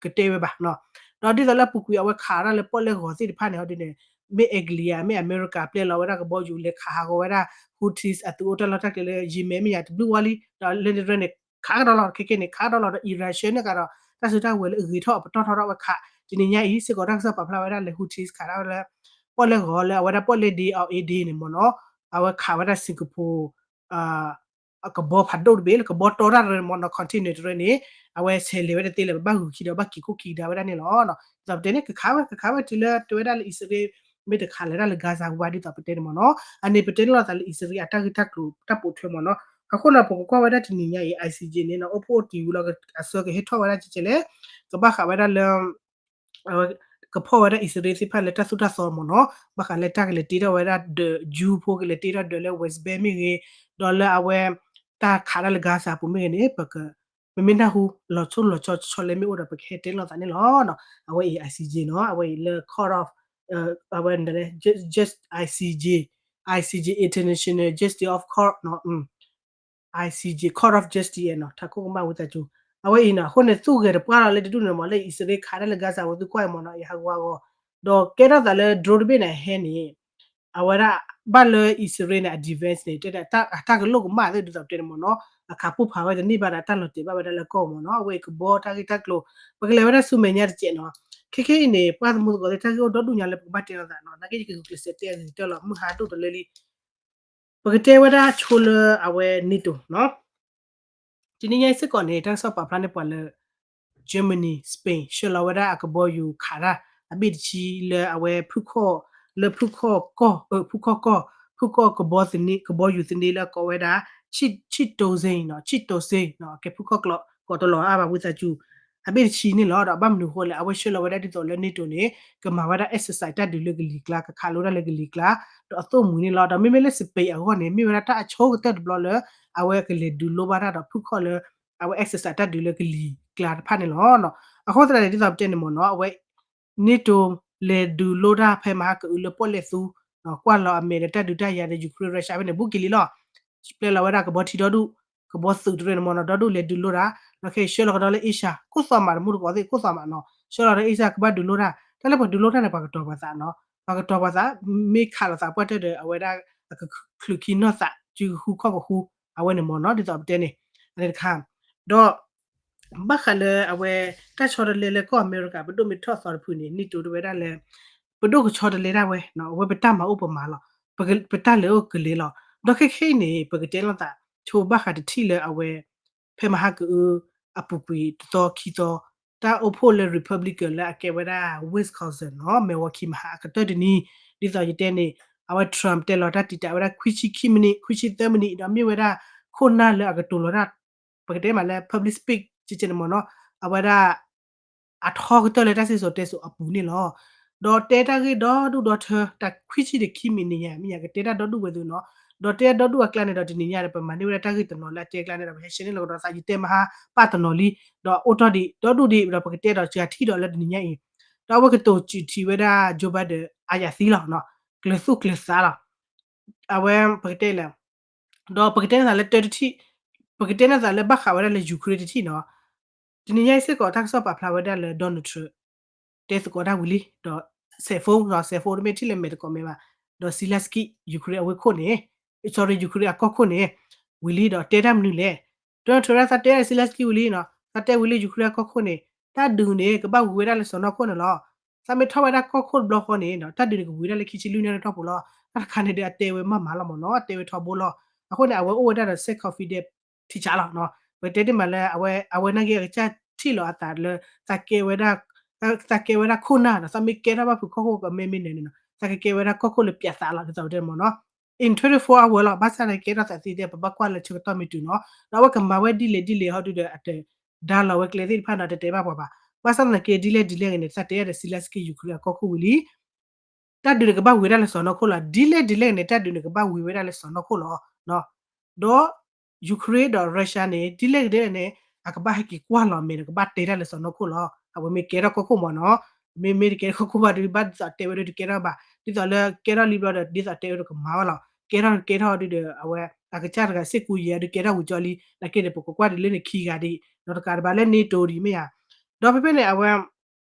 ကတဲဝဲဘၣ်နီၤ, ဒီးဒ်သိးလၢအပူၤကွံာ်အဝဲခးတၢ်လၢပီၣ်လဲၣ်ဂီၤသ့ၣ်တဖၣ်န့ၣ် ဟီဒ်န့ၣ် မ့ၢ်အဲကလံးဧါ မ့ၢ်အမဲရကၤပျဲလီၤဝဲဒၣ်ကဘီယူၤ လဲၤခးဟးဂီၤဝဲဒၣ် Houthis အသုးအိၣ်တၢ်လီၢ်တၢ်ကျဲလၢ Yemen မ့ၢ်ယၤတဘျုးဝါလံ ဒီးလၢန့ၣ်တရၢန့ၣ် ခးကဒီးလီၤ ခဲခဲန့ၣ် ခးကဒီးလီၤဒီး Iran ဆှၢန့ၢ်ကဒီး တၢ်စုတၢ်ဝဲၤလၢအဂ့ၤထီၣ်အပတီၢ်ထီထီၣ်ဝဲခး တနံၤညါအံၤ စ့ၢ်ကီးတၢ်ကစီၣ်ပာ်ဖျါဝဲဒၣ်လၢ Houthis ခးတၢ်ဝဲလၢ ပီၣ်လဲၣ်ဂီၤလၢအဝဲဒၣ်ပီၣ်လဲၣ်ဒ့ Al Udeid န့ၣ်မ့ၢ်နီၤ အဝဲခးဝဲဒၣ် Singapore အကဘီဖးဒိၣ်တဘ့ၣ်လၢကဘီတီတၢ်တရၢန့ၣ်မ့ၢ်နီၤ container တရၢန့ၣ် အဝဲဆဲးလဲၤဝဲတသ့လၢၤ ပဘၣ်ဂုာ်ခံဒီးဘၣ်က့ၤခိၣ်က့ၤကဒါဝဲဒၣ်န့ၣ်လီၤ. ဒ်သိးပတဲန့ၣ် ကခးဝဲ ကခးဝဲတုၤလၢတဲဝဲဒၣ်လၢအံၣ်စရ့လး မ့ၢ်တခးလၢၤတၢ်လၢ Gaza ဝါဒ်သိးပတဲန့ၣ်မ့ၢ်နီၤ အန့ၣ်ပတဲန့ၣ်လီၤသးလၢအံၣ်စရ့လးအတၢ်ဂ့ၢ်တၢ်ကျိၤတၢ်ပိာ်ထွဲမ့ၢ်နီၤ အဃိန့ၣ် ပကကွၢ်ဝဲဒၣ်တနံၤညါအံၤ ICJ န့ၣ်နီၤ အိၣ်ဖှိၣ်အိၣ်တံၢ်ဝံၤလီၤ အဆၢကဟဲထီၣ်ဝဲဒၣ်ကဲကဲလဲၣ် ကဘၣ်ဃးဝဲဒၣ်လၢ ကဖီၣ်ဝဲဒၣ်အံၣ်စရ့လးသ့ၣ်တဖၣ်လၢတၢ်သိၣ်တၢ်သီမ့ၢ်နီၤ ဘၣ်ဃးလၢတၢ်ကလဲၤတ့ထီၣ်ဝဲဒၣ်ဒီး Jew ဖိကလဲၤတ့ထီၣ်ဒီးလၢ West Bank မ့ၢ်ဂ့ၤ ဒီးလၢအဝဲ တၢ်ခးတၢ်လၢ Gaza ပူၤမ့ၢ်ဂ့ၤန့ၣ် ပက ပမ့ၢ်နၢ်ဟူ လီၤဆိၣ်လီၤဆီဆီလဲမ့ၢ်အိၣ်ဒီး ပကဟဲတဲလိာ်သးန့ၣ်လီၤ. အဝဲအံၤ ICJ နီၤ အဝဲအံၤလၢ Court of အဝဲ just ICJ, ICJ International Justice of Court နီၤ ICJ Court of Justice နီၤ ထးခိၣ်ကမၣ်ဝံသးစူၤ အဝဲအံၤနီၤ အဃိန့ၣ် သူၣ်ဂဲၤတပှၢ်လီၤလၢတဒူၣ်န့ၣ်မ့ၢ် လၢအံၣ်စရ့လးခးတၢ်လၢ Gaza ဝဲသုကွၢ်အံၤမ့ၢ်နီၤ ယဟးဂီၤဟးဂီၤ ဒီးကဲထီၣ်သးလၢ drone တဘ့ၣ်န့ၣ် အဟဲန့ၣ် အဝဲဒၣ် ဘၣ်လၢအံၣ်စရ့လးန့ၣ် အ defense န့ၣ် တဲဒၣ် အတၢ်ကလိၣ်ကမၣ်သ့ၣ်ဒ်သိးပတဲန့ၣ်မ့ၢ်နီၤ အခးပိၢ်ဖးဝဲတန့ၢ်ဘၣ်ဒီး တၢ်လီၤတဲာ်ဘၣ်ဝဲဒၣ်လၢကီၢ်မ့ၢ်နီၤ အဝဲအံၤကဘီတၢ်ဂ့ၢ်တၢ်ကျိၤ ပကလဲၤဝဲဒၣ်ဆူမဲာ်ညါတစဲးနီၤ ခဲခဲအံၤန့ၣ် ပှၢ်သမူသကိးသ့ၣ် တၢ်ဂ့ၢ်အိၣ်ဒီဒူၣ်ညါလၢပကဘၣ်တဲလိာ်သးနီၤ နာ်က့ယကဂုာ်ကျဲးစၢးတဲအဂ့ၤကတၢၢ်လီၤ မုၢ်ဟါဒိၣ်တလၢလံ ပကတဲဝဲဒၣ်ဆိလၢအဝဲ NATO နီၤ တနံၤညါအံၤစ့ၢ်ကီးန့ၣ် တၢ်ကစီၣ်ပာ်ဖျါန့ၢ်ပှၤလၢ Germany Spain ဆှၢလီၤဝဲဒၣ်အကဘီယူၤခးတၢ် အဘ့ၣ်တဆံလၢအဝဲဖုၣ်ခီၣ် လၢဖုၣ်ခီၣ်ကီၢ် ဖုၣ်ခီၣ်ကီၢ် ဖုၣ်ခီၣ်ကဘီသန့ ကဘီယူၤသန့လၢအကိးဝဲဒၣ် ဆံၣ်တိစ့နီၤ ဆံၣ်တိစ့ ကဲဖုၣ်ခီၣ်ကျီး ကိးတလီၤအါဘၣ်ဝံသးစူၤ အဘ့ၣ်တဆံန့ၣ်လီၤ. ဒီးဘၣ်မနုၤအဃိလဲၣ် အဝဲဆှၢလီၤဝဲဒၣ်ဒ်သိးလၢ NATO န့ၣ် ကမၤဝဲဒၣ် exercise တၢ်ဒုးလၢကလံၤကျါ ကခးလိတၢ်လၢကလံၤကျါ ဒီးအသိၣ်မှံၤန့ၣ်လီၤ. ဒီးမ့မ့ၢ်လၢ Spain အဂီၢ်န့ၣ် မ့ၢ်ဝဲဒၣ်တၢ်အဆိကတၢၢ်တဘျီလၢ အဝဲကလဲၤဒုးလိဘၣ်တၢ်ဒီးဖုၣ်ခီၣ်လၢ အဝဲ exercise တၢ်ဒုးလၢကလံၤကျါတဖၣ်န့ၣ်လီၤ. အဃိသတးန့ၣ် ဒ်သိးပတဲန့ၣ်မ့ၢ်နီၤ အဝဲ NATO လဲၤဒုးလိတၢ်ဖဲမဟါကအုးလၢပီၣ်လဲၣ်သူ ကွၢ်လီၤအမဲာ်ဒီးတၢ်ဒုးတၢ်ယၤဒီး Ukraine Russia ဖဲန့ၣ် ဘူးက့ၤလံလီၤ. ပျဲလီၤဝဲဒၣ်ကဘီထံဒီဒူၣ် ကဘီသုးတရၢန့ၣ်မ့ၢ်နီၤ ဒီဒူၣ်လဲၤဒုးလိတၢ် ဒီးခဲအံၤဆှၢလီၤကဒီးလၢ Asia ခိၣ်သီမး တမူတကိးသ့ၣ်ခိၣ်သီမးနီၤ ဆှၢလီၤဒီး Asia ကဘၣ်ဒုးလိတၢ် တၢ်လၢပှၤဒုးလိတၢ်န့ၣ် ပှၤကတီၤပှၤသးနီၤ ပှၤကတီၤပှၤသး မ့ၢ်ခးလိာ်သးပှၢ်တၢၢ်ဒီး အဝဲဒၣ်အကချုးခံနီၢ်သး စုကဃူခီၣ်ကဃူ အဝဲန့ၣ်မ့ၢ်နီၤ ဒ်သိးပတဲန့ၣ် အန့ၣ်တခါ ဒီး ဘၣ်ဃးလၢအဝဲ တၢ်ဆီတလဲလၢကီၢ်အမဲရကၤ ပဒိၣ်မ့ၢ်ထီၣ်သီတဖုန့ၣ် NATO တဝဲဒၣ်လၢ ပဒိၣ်ကဆီတလဲဒၣ်ဝဲ အဝဲပတၢ်မၤအိၣ်ပမၤလီၤ ပတၢ်လဲၤအိၣ်ကလဲၤလီၤ ဒီးခဲခဲအံၤန့ၣ် ပကတဲလိာ်သး ဆိဘၣ်ဃးတထံၣ်လၢအဝဲ ဖဲမဟါကအု အပူၤကွံာ်တသီခံသီ တၢ်အိၣ်ဖှိၣ်လၢ Republican လၢအကဲဝဲဒၣ် Wisconsin နီၤ Milwaukee မဟါအကတၢၢ်တနံၤ ဒ်သိးယတဲန့ၣ် အဝဲ Trump တဲလီၤတၢ်တံာ်တာ်ဝဲဒၣ် ခွံဆံခံ minute ခွံဆံသၢ minute ဒီးမ့ၢ်ဝဲဒၣ်ခိၣ်နၢ်လၢအကတိၤလီၤတၢ် ပကတဲမးလၢ public speak ကကန့ၣ်မ့ၢ်နီၤ အဝဲဒၣ် အထီကတၢၢ်လၢတၢ်စံၣ်စိၤတဲစိၤအပူၤန့ၣ်လီၤ. ဒီးတဲတၢ်ဂ့ၢ်ဒီဒူၣ်ဒီထၢ တၢ်ခွံဆံဒီးခံ minute ညါ မ့ၢ်ယကတဲတၢ်ဒီဒူၣ်ဝဲသုနီၤ ဒီးတဲတၢ်ဒီဒူၣ်အကျါန့ၣ်ဒီးတနံၤညါဒီး ပမၤန့ၢ်ဝဲဒၣ်တၢ်ဂ့ၢ်တနီၤလၢအတဲအကျါန့ၣ်ဒီး ပဟဲရှဲန့ၢ်လီၤကဒီးသး ယတဲမဟါပၢ်တနီၤလံ ဒီးအိၣ်ထီၣ်ဒံး ဒီဒူၣ်ဒံး ဒီးပကတဲဒီးစှၤထံၣ်ဒီးလၢတနံၤညါအံၤ ဒီးအဝဲကတိၤစူးထံးဝဲဒၣ် Joe Biden အါယၤသံလီၤ ကျၢၤသူၣ်ကျၢၤသးလီၤ အဝဲပကတဲလဲၣ် ဒီးပကတဲန့ၢ်သးလၢတၢ်တထံၣ် ပကတဲန့ၢ်သးလၢဘၣ်ဃးဝဲဒၣ်လၢ Ukraine တထံၣ်နီၤ တနံၤညါအံၤစ့ၢ်ကီး တၢ်ကစီၣ်ပာ်ဖျါဝဲဒၣ်လၢ Donald Trump တဲသကိးတၢ်ဝံၤလံ ဒီး cell phone နီၤ cell phone တမ့ၢ်ထံၣ်လၢမဲာ်တကိးမဲာ်ဘၣ် ဒီး Zelensky Ukraine အဝ့ၢ်ခိၣ်န့ၣ် sorry Ukraine အကီၢ်ခိၣ်န့ၣ် ဝံၤလံ ဒီးတဲတၢ်မနုၤလဲၣ် Donald Trump ဒၣ်သးတဲ Zelensky ဝံၤလံနီၤ သးတဲဝံၤလံ Ukraine အကီၢ်ခိၣ်န့ၣ် တၢ်ဒုးန့ၣ် ကဘၣ်ဝံၤဝဲဒၣ်လၢစီၢ်နီၤခိၣ်န့ၣ်လီၤ သးမ့ၢ်ထီၣ်ဝဲဒၣ်ကီၢ်ခိၣ်တဘျီဃီန့ၣ် တၢ်ဒုးန့ၣ်ကဝံၤဝဲဒၣ်လၢခံဆံလွံၢ်နံၣ်အတီၢ်ပူၤလီၤ တၢ်တခါန့ၣ်ဒီး အတဲဝဲမးမးလီၤမ့ၢ်နီၤ အတဲဝဲထီဘိလီၤ အဃိန့ၣ် အဝဲအိၣ်ဝဲဒၣ်ဒီး စဲးခီးဖံးဒဲး ထံဆးလီၤ ပကတဲတ့ၢ်မးလၢ အဝဲ အဝဲနာ်က့အကစၢ်ထံၣ်လီၤအသးလၢ သးကဲဝဲဒၣ် သးကဲဝဲဒၣ်ခိၣ်နၢ်ဒီး သးမ့ၢ်ကဲထီၣ်ဘၣ်ဖုးကီၢ်ခိၣ်ကမဲမ့ၢ်နၢၤန့ၣ်နီၤ သးကကဲဝဲဒၣ်ကီၢ်ခိၣ်လၢပၠးသးလီၤ ဒ်သိးပတဲမ့ၢ်နီၤ in twenty-four hour လီၤ ဘၣ်ဆၣ်သနာ်က့ကဲထီၣ်သးသ့ဒဲး ပဘၣ်ကွၢ်လၢဆၢကတီၢ်မ့ၢ်တုၤနီၤ ဒီးအဝဲကမၤဝဲဒ်လဲၣ်ဒ်လဲၣ်ဟီဒုဒီး အတဒါလီၤဝဲကျဲသ့ၣ်တဖၣ်နီၤ တတဲဘၣ်ပှၤဘၣ် ဘၣ်ဆၣ်သနာ်က့ဒ်လဲၣ်ဒ်လဲၣ်ဂ့ၤန့ၣ် သးတဲအီၤဒီး Zelensky Ukraine အကီၢ်ခိၣ်ဝံၤလံ တၢ်ဒုးန့ၣ်ကဘၣ်ဝံၤဝဲဒၣ်လၢစီၢ်နီၤခိၣ်လီၤ ဒ်လဲၣ်ဒ်လဲၣ်ဂ့ၤန့ၣ် တၢ်ဒုးန့ၣ်ကဘၣ်ဝံၤဝဲဒၣ်လၢစီၢ်နီၤခိၣ်လီၤ ဒီး Ukraine ဒီး Russia န့ၣ် ဒ်လဲၣ်ဒ်လဲၣ်န့ၣ် အကဘၣ်ဟဲက့ၤကွၢ်လီၤအမဲာ်ဒီးကဘၣ်တဲတၢ်လၢစီၢ်နီၤခိၣ်လီၤ အဝဲမ့ၢ်ကဲထီၣ်ကီၢ်ခိၣ်မ့ၢ်နီၤ မ့မ့ၢ်တကဲထီၣ်ကီၢ်ခိၣ်ဘၣ်ဒီး ဘၣ်ဒ်သိးတဲဝဲဒၣ်တကဲထီၣ်ဘၣ် ဒ်သိးလၢကဲထီၣ်လံဘျီဒီး ဒ်သိးတဲဝဲဒၣ်ကမၤဝဲလီၤ ကဲထီၣ်ကဲထီၣ်ဒုဒီး အဝဲ အကစၢ်တဂၤစ့ၢ်ကူယဲၢ်ဒုးကဲထီၣ်ဝံၤကၠီလံ နာ်က့ဒီးပကကွၢ်ဒ်လၢနခံဂၤဒ် ဒီးတကးတဘၣ်လၢ NATO ဒ်မ့ၢ်ယါ ဒီးဖဲဖဲန့ၣ် အဝဲ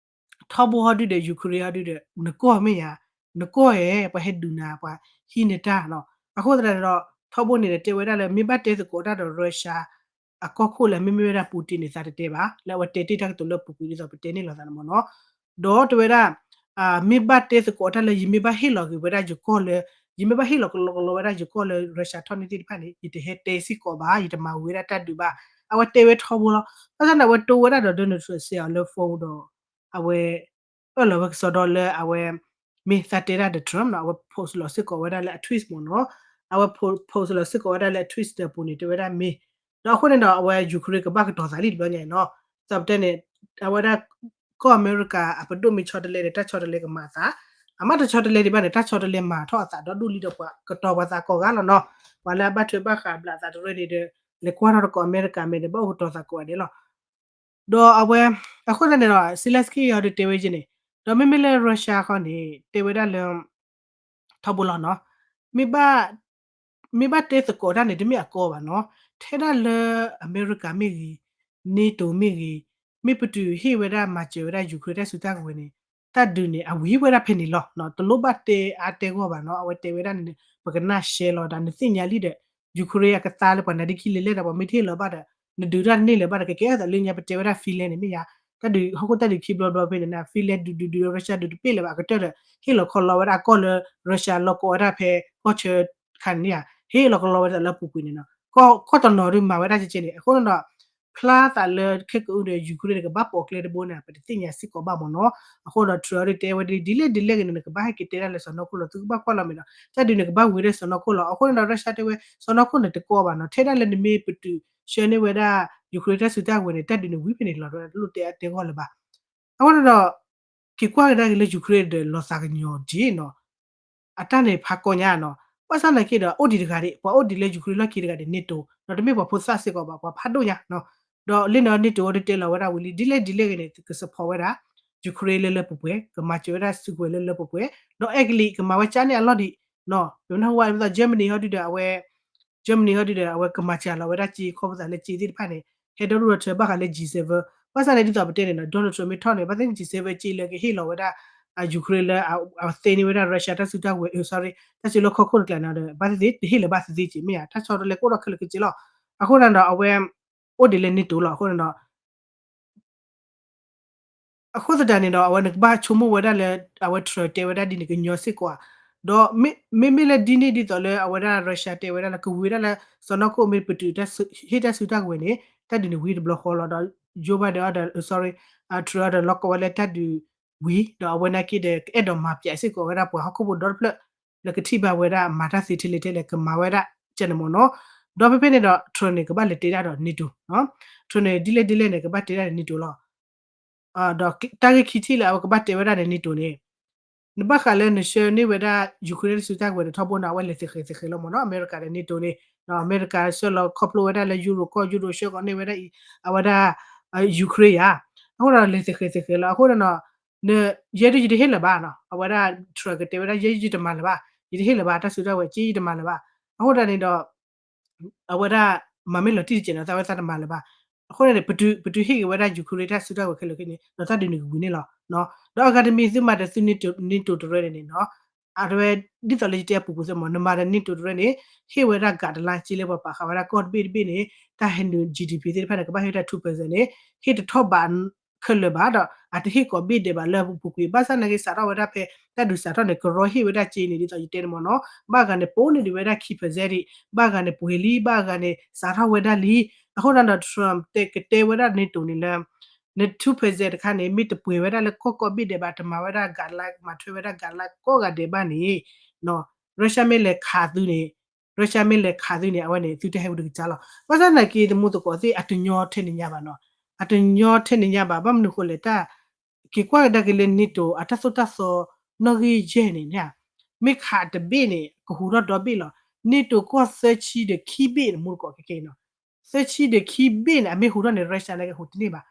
ထီဘိဟီဒုဒီး Ukraine ဟီဒုဒီး နကီၢ်မ့ၢ်ယါ နကီၢ်ဧဲ ပှၤဟဲဒုးနၤ ပှၤဟံးန့ၢ်တၢ်နီၤ အဃိသတးန့ၣ်ဒီး ထီဘိန့ၣ်ဒီးတဲဝဲဒၣ်လၢ မ့ၢ်ဘၣ်တဲသကိးတၢ်ဒီး Russia အကီၢ်ခိၣ်လၢမ့မ့ၢ်ဝဲဒၣ် Putin န့ၣ် သးတတဲဘၣ် လၢအဝဲတဲတ့ၢ်တၢ်ကတိၤလၢအပူၤကွံာ်ဒ်သိးပတဲန့ၢ်လိာ်သးန့ၣ်မ့ၢ်နီၤ ဒီးတဲဝဲဒၣ် မ့ၢ်ဘၣ်တဲသကိးတၢ်လၢ ယမ့ၢ်ဘၣ်ဟ့ၣ်လီၤက့ၤဝဲဒၣ်ယကီၢ်လၢ ယမ့ၢ်ဘၣ်ဟ့ၣ်လီၤကလီကလီဝဲဒၣ်ယကီၢ်လၢ Russia ထီၣ်န့ၢ်သ့ၣ်တဖၣ်န့ၣ် ယတဟဲတဲစ့ၢ်ကီးဘၣ် ယတမၤဝံၤဝဲဒၣ်တၢ်ဒုးဘၣ် အဝဲတဲဝဲထီဘိလီၤ ဘၣ်ဆၣ်န့ၣ် အဝဲတိဝဲဒၣ်ဒီး Donald Trump စဲးအီၤလၢ phone ဒီး အဝဲ အၢၣ်လီၤဝဲကစီဒီလၢအဝဲ မ့ၢ်သးတဲဒၣ်ဒီး Trump နီၤ အဝဲ post လီၤစ့ၢ်ကီးဝဲဒၣ်လၢအ tweet မ့ၢ်နီၤ အဝဲ post လီၤစ့ၢ်ကီးဝဲဒၣ်လၢအ tweet ဒီးအပူၤန့ၣ် တဲဝဲဒၣ်မ့ၢ် ဒီးအဃိန့ၣ်ဒီး အဝဲ Ukraine ကဘၣ်ကတီၤသးလံတဘျီညါအံၤနီၤ ဒ်သိးပတဲန့ၣ် အဝဲဒၣ် ကီၢ်အမဲရကၤ အပဒိၣ်မ့ၢ်ဆီတလဲဒီး တၢ်ဆီတလဲကမၤအသး အမ့ၢ်တဆီတလဲဒံးဘၣ်န့ၣ် တၢ်ဆီတလဲမၤထီၣ်အသးဒီဒူၣ်လံဒီးပှၤကတီၤပှၤသးကိးဂၤလီၤနီၤ ပှၤလၢအဘၣ်ထွဲဘၣ်ဃးဘျးသးတရၢန့ၣ်ဒီး လဲၤကွၢ်ထီၣ်တကိးအမဲရကၤ မ့ၢ်ဒီးဘၣ်အိၣ်ကတီၤသးကိးဂၤဒဲးလီၤ ဒီးအဝဲ အဃိသတးန့ၣ်ဒီး Zelensky အံၤဒီးတဲဝဲယဲၢ်န့ၣ် ဒီးမ့မ့ၢ်လၢ Russia ခီန့ၣ် တဲဝဲဒၣ်လၢ ထီဘိလီၤနီၤ မ့ၢ်ဘၣ် မ့ၢ်ဘၣ်တဲသကိးတၢ်န့ၣ် တမ့ၢ်အကီဘၣ်နီၤ ထဲဒၣ်လၢအမဲရကၤမ့ၢ်ဂ့ၤ NATO မ့ၢ်ဂ့ၤ မ့ၢ်ပတုာ်ဟ့ၣ်ဝဲဒၣ်မၤစၢၤဝဲဒၣ် Ukraine တၢ်စုတၢ်ကဝဲၤန့ၣ် တၢ်ဒုးန့ၣ် အဝံၤဝဲဒၣ်ဖဲန့ၣ်လီၤ တလိၣ်ဘၣ်တဲအါတဲဂီၢ်ဘၣ်နီၤ အဝဲတဲဝဲဒၣ်န့ၣ် ပကနၣ်ရှဲလီၤဒီး နသ့ၣ်ညါလံဒီး Ukraine အကသါလၢပှၤနါဒ့ခံလဲၤလဲၣ်ဒီး ပှၤမ့ၢ်တဟ့ၣ်လီၤဘၣ်ဒီး နဒုးတၢ်တန့ၢ်လၢၤဘၣ်ဒီး ကကဲအသးလၢညါ ပတဲဝဲဒၣ် Finland န့ၣ်မ့ၢ်ယါ တၢ်ဒုးဟီၣ်ခိၣ်တၢ်ဒုးခံဘျီဘျီဖဲန့ၣ် Finland ဒုးဒုးဒုး Russia ဒုးတပ့ၢ်လၢၤဘၣ် အကတၢၢ်ဒီး ဟ့ၣ်လီၤခီလီဝဲဒၣ်အကီၢ်လၢ Russia လီၤကိးဝဲဒၣ်ဖဲကီၢ်ဆၢတခါန့ၣ်ဧါ ဟ့ၣ်လီၤခီလီဝဲဒၣ်လၢအပူၤကွံာ်န့ၣ်နီၤ ကီၢ်တနီၤဒုးမၤဝဲဒၣ်ကဲကဲန့ၣ် အဃိန့ၣ်ဒီး ဖျါသးလၢခဲကအုၣ်ဒီး Ukraine န့ၣ် ကဘၣ်ပိာ်ကျဲတဘိန့ၣ် ပတသ့ၣ်ညါစ့ၢ်ကီးဘၣ်မ့ၢ်နီၤ. အဃိဒီး Trump အံၤတဲဝဲဒ်လဲၣ်ဒ်လဲၣ်ဂ့ၤန့ၣ် နကဘၣ်ဟဲက့ၤတဲဒၣ်လၢစီၢ်နီၤခိၣ်လီၤ, သုကဘၣ်ကွၢ်လီၤမ့ၢ်ဒီး တၢ်ဒုးန့ၣ်ကဘၣ်ဝံၤဒီးစီၢ်နီၤခိၣ်လီၤ. အဃိန့ၣ်ဒီး Russia တဲဝဲ စီၢ်နီၤခိၣ်န့ၣ်တကီဘၣ်နီၤ, ထဲဒၣ်လၢနမ့ၢ်ပတုာ်ဆှၢန့ၢ်ဝဲဒၣ် Ukraine တၢ်စုတၢ်ကဝဲၤန့ၣ် တၢ်ဒုးန့ၣ်ဝံၤဖဲန့ၣ်လီၤ, တလိၣ်တဲအါတဲဂီၢ်လၢၤဘၣ်. အဃိန့ၣ်ဒီး က့ၤကွၢ်ကဒါက့ၤလၢ Ukraine ဒီးလီၤသးကညီၤဒ်နီၤ, အတၢ်န့ၣ်ဖးကီညါနီၤ. ဘၣ်ဆၣ်သနာ်က့ဒီး အိၣ်ဒံးတဂၤဒံး, ပှၤအိၣ်ဒံးလၢ Ukraine လီၢ်ခံတဂၤဒံး NATO နီၤ, တမ့ၢ်ပှၤဖိသၣ်စ့ၢ်ကီးဘၣ်, ပှၤဖးဒိၣ်ညါနီၤ. ဒီးလၢန့ၣ် NATO အံၤတဲလီၤဝဲဒၣ်ဝံၤလံ ဒ်လဲၣ်ဒ်လဲၣ်ဂ့ၤန့ၣ် က support ဝဲဒၣ် Ukraine လၢလၢပှဲၤပှဲၤ, ကမၤစၢၤဝဲဒၣ်စုကဝဲၤလၢလၢပှဲၤပှဲၤ, ဒီးအဲကလံးကမၤဝဲကၠါန့ၢ်အလီၢ်ဒံးနီၤ. ပမ့ၢ်ဟူဝဲဒ်သိး Germany ဟီဒုဒီးအဝဲ Germany ဟီဒုဒီး အဝဲကမၤစၢၤလီၤဝဲဒၣ်စ့ခီဖျိသးလၢစ့သ့ၣ်တဖၣ်န့ၣ် ဟဲဒိၣ်ဒိၣ်ထီထီဘၣ်ဃးလၢ G seven. ဘၣ်ဆၣ်န့ၣ်ဒ်သိးပတဲန့ၣ်နီၤ Donald Trump မ့ၢ်ထီၣ်န့ၣ် ဘၣ်သ့ၣ် G seven စ့လၢကဟ့ၣ်လီၤဝဲဒၣ် Ukraine လၢအသ့န့ၢ်ဝဲဒၣ် Russia တၢ်စုတၢ်ကဝဲၤ sorry တၢ်စုလီၢ်ခီၣ်ခိၣ်တကျါန့ၣ်ဒီး ဘၣ်သ့ၣ်သ့ၣ်တဟ့ၣ်လၢၤဘၣ်သ့သ့က့ၤ မ့ၢ်ဧါ တၢ်ဆီတလဲကအိၣ်ဒီးခဲလၢာ်ခဲဆ့လီၤ. အဃိန့ၣ်ဒီးအဝဲ အိၣ်ဒံးလၢ NATO လီၤ. အဃိန့ၣ်ဒီး အဃိသတးန့ၣ်ဒီး အဝဲန့ၣ်ကဘၣ်ဆိကမိၣ်ဝဲဒၣ်လၢ အဝဲ Trump တဲဝဲဒၣ်ဒ်န့ၣ် ကညီစ့ၢ်ကီးဧါ. ဒီးမ့မ့ၢ်လၢဒ်န့ၣ်ဒ်သိးလၢအဝဲဒၣ် Russia တဲဝဲဒၣ်လၢ ကဝံၤဝဲဒၣ်လၢ စီၢ်နီၤခိၣ်မ့ၢ်ပတုာ် ဟ့ၣ်တၢ်စုတၢ်ကဝဲၤန့ၣ် တၢ်ဒုးန့ၣ်ဝံၤတဘျီဃီလီၤ. ဒီး Joe Biden ဒီး sorry Trump ဒီးလီၢ်ကဝီၤလၢတၢ်ဒုးဝံၤ ဒီးအဝဲနာ်က့ဒီး ကအဲၣ်ဒိးမၤပၠးစ့ၢ်ကီးဝဲဒၣ်ပှၤဟီၣ်ခိၣ်ဖိဒီတဖျၢၣ် လၢကထံၣ်ဘၣ်ဝဲဒၣ်မၤတၢ်သ့ထဲလဲၣ်ထဲလဲၣ် ကမၤဝဲဒၣ်ကဲန့ၣ်မ့ၢ်နီၤ. ဒီးဖဲဖဲန့ၣ်ဒီး Trump န့ၣ် ကဘၣ်လဲၤတဲဒၣ်ဒီး NATO နီၤ. Trump န့ၣ် ဒ်လဲၣ်ဒ်လဲၣ်န့ၣ် ကဘၣ်တဲဒၣ်ဒီး NATO လီၤ. ဒီးတၢ်ဂ့ၢ်ခံထံၣ်လၢအဝဲကဘၣ်တဲဝဲဒၣ်န့ၣ် NATO န့ၣ် နဘၣ်ဃးလၢနဆှၢန့ၢ်ဝဲဒၣ် Ukraine တၢ်စုတၢ်ကဝဲၤန့ၣ် ထီဘိန့ၣ် အဝဲလဲၤသဃဲၤသဃဲၤလီၤမ့ၢ်နီၤ အမဲရကၤဒီး NATO န့ၣ်. ဒီးအမဲရကၤဆှၢလီၤခီဖျိဝဲဒၣ်လၢ Europe ကီၢ် Europe ဆှၢဃီၤန့ၢ်ဝဲဒၣ်အံၤ အဝဲဒၣ် Ukraine ဧါ. အဃိဒီးလဲၤသဃဲၤသဃဲၤလီၤ. အဃိန့ၣ်ဒီး နယဲဒၣ်ယတဟ့ၣ်လၢၤဘၣ်နီၤ. အဝဲဒၣ် Trump ကတဲဝဲဒၣ် ယဲယတမၤလၢၤဘၣ်, ယတဟ့ၣ်လၢၤဘၣ် တၢ်စုတၢ်ကဝဲၤက့ယတမၤလၢၤဘၣ်. အဃိသတးန့ၣ်ဒီး အဝဲဒၣ်မၤမ့ၢ်လီၤတံၢ်တစဲးနီၤ သးဝဲသးတမၤလၢၤဘၣ်. အဃိန့ၣ် ပတုာ်ဟ့ၣ်က့ၤဝဲဒၣ် Ukraine တၢ်စုတၢ်ကဝဲၤခဲလၢာ်ခဲဆ့န့ၣ် ဒီးတၢ်ဒုးန့ၣ်ကဝံၤန့ၣ်လီၤ. ဒီးအဂၤတမံၤသုမၤဒီးသု NATO တရၢန့ၣ်န့ၣ်နီၤ အဝဲဒ်သိးလၢယတဲအပူၤပူၤသ့မ့ၢ် နမၤဒီး NATO တရၢန့ၣ် ဟ့ၣ်ဝဲဒၣ် guideline စ့လၢပှၤပာ်ဃာ်ဝဲဒၣ်ကီၢ်တဘ့ၣ်တဘ့ၣ်န့ၣ် တၢ်ဟဲနုာ် GDP သ့ၣ်တဖၣ်န့ၣ် ကဘၣ်ဟ့ၣ်တၢ် two percent န့ၣ် ဟ့ၣ်တထီၣ်ဘးခဲလၢာ်ဘၣ်ဒီး အတဟ့ၣ်ကိးဘ့ၣ်ဒဲးဘၣ်လၢပူၤကွံာ် ဘၣ်ဆၣ်နာ်က့စးထီၣ်ဝဲဒၣ်ဖဲ တၢ်ဒုးစးထီၣ်န့ၣ် ကရီဟ့ၣ်ဝဲဒၣ်စ့န့ၣ် ဒ်သိးယတဲန့ၣ်မ့ၢ်နီၤ ဘၣ်ဂၤန့ၣ် ပိာ်န့ၢ်ဒံးဝဲဒၣ်ခံ percent ဒံး ဘၣ်ဂၤန့ၣ် ပှဲၤလံ ဘၣ်ဂၤန့ၣ် စးထီၣ်ဝဲဒၣ်လံ. အဃိသတးဒီး Trump တဲကတဲဝဲဒၣ် NATO န့ၣ်လၢ န two percent တခါန့ၣ် မ့ၢ်တပှဲၤဝဲဒၣ်လၢကီၢ်ကိးဘ့ၣ်ဒဲးဘၣ် တမၤဝဲဒၣ် guideline မၤထွဲဝဲဒၣ် guideline ကိးဂၤဒဲးဘၣ်န့ၣ် Russia မ့ၢ်လဲၤခးသုန့ၣ် Russia မ့ၢ်လဲၤခးသုန့ၣ် အဝဲန့ၣ် သုတဟဲဝံၤတကစၢ်လီၤ. ဘၣ်ဆၣ်သနာ်က့ သမူသကိးသ့ၣ် အတညီထဲန့ၣ်ညါဘၣ်နီၤ အတညီထဲန့ၣ်ညါဘၣ် ဘၣ်မနုၤဃိလဲၣ် တၢ် က့ၤကွၢ်ကဒါက့ၤလၢ NATO အတၢ်သိၣ်တၢ်သီနီၣ်ဂံၢ်ယဲၢ်န့ၣ် မ့ၢ်ခးတဘ့ၣ်န့ၣ် ကဟူးထီၣ်ဒီဘ့ၣ်လီၤ. NATO ကီၢ်သၢဆံဒီးခံဘ့ၣ်န့ၣ် မူတကိးခဲကဲနီၤ သၢဆံဒီးခံဘ့ၣ်န့ၣ် အမ့ၢ်ဟူးထီၣ်န့ၣ် Russia န့ၣ်ကဟူးတန့ၢ်ဘၣ်.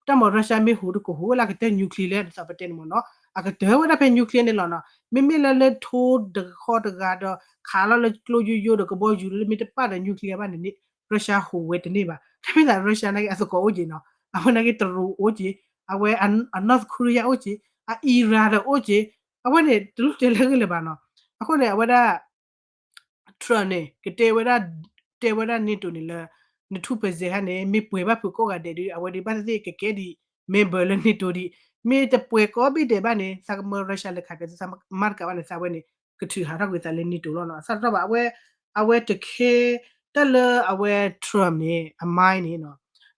တၢ်မ့ၢ် Russia မ့ၢ်ဟူးတကဟူးဝဲလၢကတၢၢ် nuclear လၢဒ်သိးပတဲန့ၣ်မ့ၢ်နီၤ အကတၢၢ်ဝဲဒၣ်ဖဲ nuclear န့ၣ်လီၤနီၤ မ့မ့ၢ်လၢလၢထိတဃီတဂၤဒီး ခးလီၤလၢကျိယိယိဒီးကဘီယူၤလၢမ့ၢ်တပာ်ဒီး nuclear ဘၣ်န့ၣ်န့ၣ် Russia ဟူးဝဲတန့ၢ်ဘၣ်. တမ့ၢ်သး Russia နာ်က့အသကိးအိၣ်က့ၤနီၤ အဝဲနာ်က့တရူးအိၣ်က့ၤ အဝဲအ North Korea အိၣ်က့ၤ အ Iran ဒီးအိၣ်က့ၤ အဝဲန့ၣ် တလိၣ်တဲလၢဂ့ၢ်လၢၤဘၣ်နီၤ. အဃိန့ၣ် အဝဲဒၣ် Trump န့ၣ် ကတဲဝဲဒၣ် တဲဝဲဒၣ် NATO န့ၣ်လၢ န two percent ဟါန့ၣ် မ့ၢ်ပှဲၤဘၣ်ဖုးကိးဂၤဒဲးဒီး အဝဲဒၣ်ဘၣ်သ့ၣ်သ့ၣ်ကကဲဒ် member လၢ NATO ဒံး မ့ၢ်တပှဲၤကိးဘ့ၣ်ဒဲးဘၣ်န့ၣ် သးကမၢ Russia လဲၤခးကဲသုသးမါတကးဘၣ်န့ၣ် သးဝဲန့ၣ် ကထုးဟးထီၣ်ကွံာ်သးလၢ NATO လီၤနီၤ အသးတထီၣ်ဘၣ် အဝဲ အဝဲတခဲ တၢ်လၢအဝဲ Trump န့ၣ် အ mind န့ၣ်နီၤ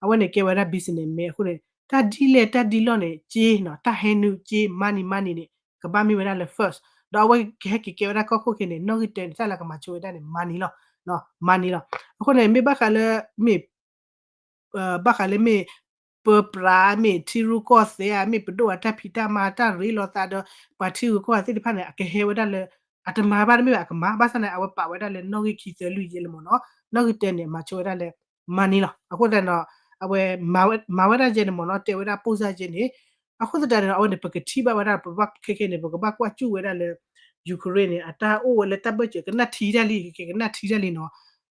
အဝဲန့ၣ်ကဲဝဲဒၣ် businessman အဃိန့ၣ် တၢ်ဒ်လဲၣ်တၢ်ဒ်လဲၣ်န့ၣ် က့နီၤ တၢ်ဟဲနုာ်က့ money money န့ၣ် ကဘၣ်မ့ၢ်ဝဲဒၣ်လၢ first ဒီးအဝဲကဟဲက့ၤကဲဝဲဒၣ်ကီၢ်ခိၣ်ခဲန့ၣ် နီၣ်ဂံၢ်တၢန့ၣ် တၢ်လၢကမၤဆိဝဲဒၣ်န့ၣ် money လီၤ money လီၤ. အဃိန့ၣ် မ့ၢ်ဘၣ်ဃးလၢ မ့ၢ် ဘၣ်ဃးလၢမ့ၢ် ပၢပြး မ့ၢ်ထံရူၢ်ကီၢ်သဲး မ့ၢ်ပဒိၣ်အတၢ်ဖံးတၢ်မၤ တၢ်ရ့လိာ်သးဒီး ပှၤထံဂုၤကီၢ်ဂၤသ့ၣ်တဖၣ်န့ၣ် အကဟဲဝဲဒၣ်လၢ အတမၤဘၣ်တမ့ၢ်ဘၣ် အကမၤ ဘၣ်ဆၣ်န့ၣ် အဝဲပာ်ဝဲဒၣ်လၢနီၣ်ဂံၢ်ခံသၢလွံၢ်ယဲၢ်လၢမ့ၢ်နီၤ နီၣ်ဂံၢ်တၢန့ၣ် မၤဆိဝဲဒၣ်လၢ money လီၤ. အဃိသတးန့ၣ်ဒီး အဝဲ မၤဝဲဒၣ်ယဲၢ်န့ၣ်မ့ၢ်နီၤ တဲဝဲဒၣ် ပိၢ်စၢ်ယဲၢ်န့ၣ် အဃိသတးန့ၣ်ဒီး အဝဲန့ၣ်ပကထံၣ်ဘၣ်ဝဲဒၣ် ပဘၣ်ခဲခဲန့ၣ် ပကဘၣ်ကွၢ်စူၣ်ဝဲဒၣ်လၢ Ukraine န့ၣ် အတၢ်အိၣ်ဝဲလၢတၢ်ဘၢၣ်စၢၤ ကနၣ်ထံတၢ်လံ ကကဲကနၣ်ထံတၢ်လံနီၤ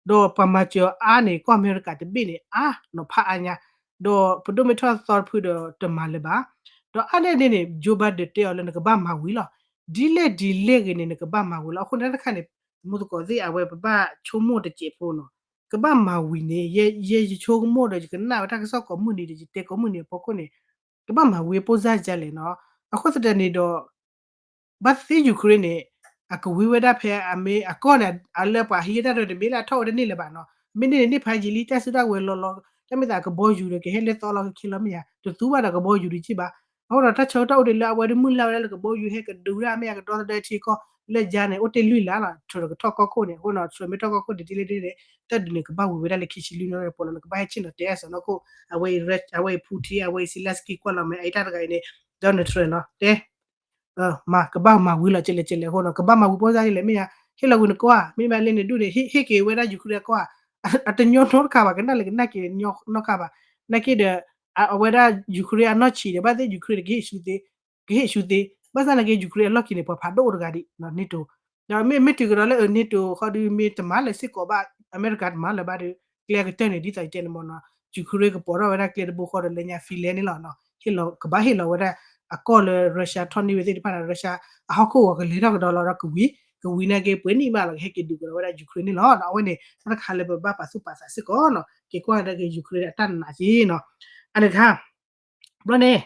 ဒီးပှၤမၤစၢၤအါန့ၣ် ကီၢ်အမဲရကၤတဘ့ၣ်န့ၣ် အါနီၤဖးအါညါ ဒီးပဒိၣ်မ့ၢ်ထီၣ်သီတဖုဒီးတမၤလၢၤဘၣ် ဒီးအါန့ၢ်ဒ်န့ၣ် Joe Biden တဲအီၤလၢနကဘၣ်မၤဝံၤလီၤ ဒ်လဲၣ်ဒ်လဲၣ်ဂ့ၤန့ၣ် နကဘၣ်မၤဝံၤလီၤ အဃိန့ၣ်တၢ်တခါန့ၣ် သမူသကိးသ့ၣ်အဝဲပဘၣ်ဆိကမိၣ်တစဲးဖိနီၤ ကဘၣ်မၤဝံၤန့ၣ် ယဲယဆိကမိၣ်ဒီးယကနၣ်ဝဲတၢ်ကစီၣ်ကိးမုၢ်နံၤဒီး ယတဲကိးမုၢ်နံၤအဖီခိၣ်န့ၣ် ကဘၣ်မၤဝံၤပိၢ်စၢ်ယဲၢ်လဲၣ်နီၤ အဃိသတးန့ၣ်ဒီး ဘၣ်သ့ၣ်သ့ၣ် Ukraine န့ၣ် အကဝံၤဝဲဒၣ်ဖဲအမ့ၢ်အကီၢ်န့ၣ် အလၢပှၤဟံးတၢ်ရဲၣ်တမ့ၢ်လၢအထီၣ်ဝဲတန့ၢ်လၢၤဘၣ်နီၤ မ့ၢ်န့ၢ်န့ၣ် န့ၢ်ဖးယံာ်လံ တၢ်စုတၢ်ဝဲၤလီၤလီၤ တၢ်မ့ၢ်သးကဘီယူၤဒီး ကဟဲလဲၤသီလီၤက့ၤလီၤမ့ၢ်ဧါ, တသူဘၣ်ဒီးကဘီယူၤဒံးက့ဘၣ်. အဃိဒီး တၢ်ဆၢကတီၢ်အိၣ်ဒံးလၢအဝဲဒၣ်မုၢ်လၢ်ဝဲဒၣ်လၢကဘီယူၤဟဲကဒုးတၢ်မ့ၢ်ဧါ, ကဒီသဒၢထံကီၢ်လၢယါန့ၣ် အိၣ်တ့ၢ်လွံၢ်လါလီၤ, ထရၢၣ်ကထီၣ်ကီၢ်ခိၣ်န့ၣ်. အဃိဒီး ထရၢၣ်မ့ၢ်ထီၣ်ကီၢ်ခိၣ်ဒ်လဲၣ်ဒ်လဲၣ်, တၢ်ဒုးန့ၣ်ကဘၣ်ဝံၤဝဲဒၣ်လၢခံဆံလွံၢ်နံၣ်လီၤ, နကဘၣ်ဟဲဆ့ၣ်နီၤတဲအစီၢ်နီၤခိၣ်, အဝဲအံၤ အဝဲအံၤ Putin အဝဲအံၤ Zelenskyy ကွၢ်လီၤမ့ၢ် အအံၤတၢ်တဂၤအံၤန့ၣ် Donald Trump နီၤ တဲ မၤ ကဘၣ်မၤဝံၤလီၤ ကလဲၣ်ကလဲၣ်အဃိနီၤ, ကဘၣ်မၤဝံၤပိၢ်စါကလဲၣ်မ့ၢ်ဧါ, ဟ့ၣ်လီၤဝံၤနကီၢ်ဧါ, မ့မ့ၢ်လၢနဒူၣ်န့ၣ် ဟ့ၣ်က့ၤဝဲဒၣ် Ukraine အကီၢ်ဧါ, အတညီနီတခါဘၣ်, ကနၣ်လၢကနၣ်က့ၤနီတခါဘၣ်, နာ်က့ဒီး အဝဲဒၣ် Ukraine အနီၢ်ဆံးဒီး ဘၣ်သ့ၣ် Ukraine န့ၣ် ကဟ့ၣ်ဆူသ့, ကဟ့ၣ်ဆူသ့, ဘၣ်ဆၣ်နာ်က့ Ukraine အလီၢ်ခံန့ၣ် ပှၤဖးဒိၣ်တဂၤဒံး NATO, ဒီးမ့ၢ်မ့ၢ်တုၤကဒီးလၢ NATO ဃီဒီး မ့ၢ်တမၤလၢၤစ့ၢ်ကီးဘၣ်, အမဲရကၤတမၤလၢၤဘၣ်ဒီး ကျဲကတၢၢ်န့ၣ် ဒ်သိးယတဲန့ၣ်မ့ၢ်နီၤ, Ukraine ကပိာ်ထီၣ်ဝဲဒၣ်ကျဲတဘိဃီဒီး လၢညါ Finland န့ၣ်လီၤ, ဟ့ၣ်လီၤ ကဘၣ်ဟ့ၣ်လီၤဝဲဒၣ် အကီၢ်လၢ Russia ထီၣ်န့ၢ်ဝဲသ့ၣ်တဖၣ်န့ၣ် Russia အဟီၣ်ခိၣ်ဂီၤကလဲၤထီၣ်ကဒီးလီၤဒီးကဝံၤ, ကဝံၤနာ်က့ ပှဲၤနံၣ်မးလီၤ ကဟဲက့ၤဒုးကဒီးဝဲဒၣ် Ukraine န့ၣ်လီၤ. အဝဲန့ၣ် တၢ်တခါလၢပဘၣ်ပာ်သူၣ်ပာ်သးစ့ၢ်ကီးနီၤ, က့ၤကွၢ်ကဒါက့ၤ Ukraine ဒီးတၢ်နာ်က့နီၤ, အန့ၣ်တခါ ဘျီန့ၣ်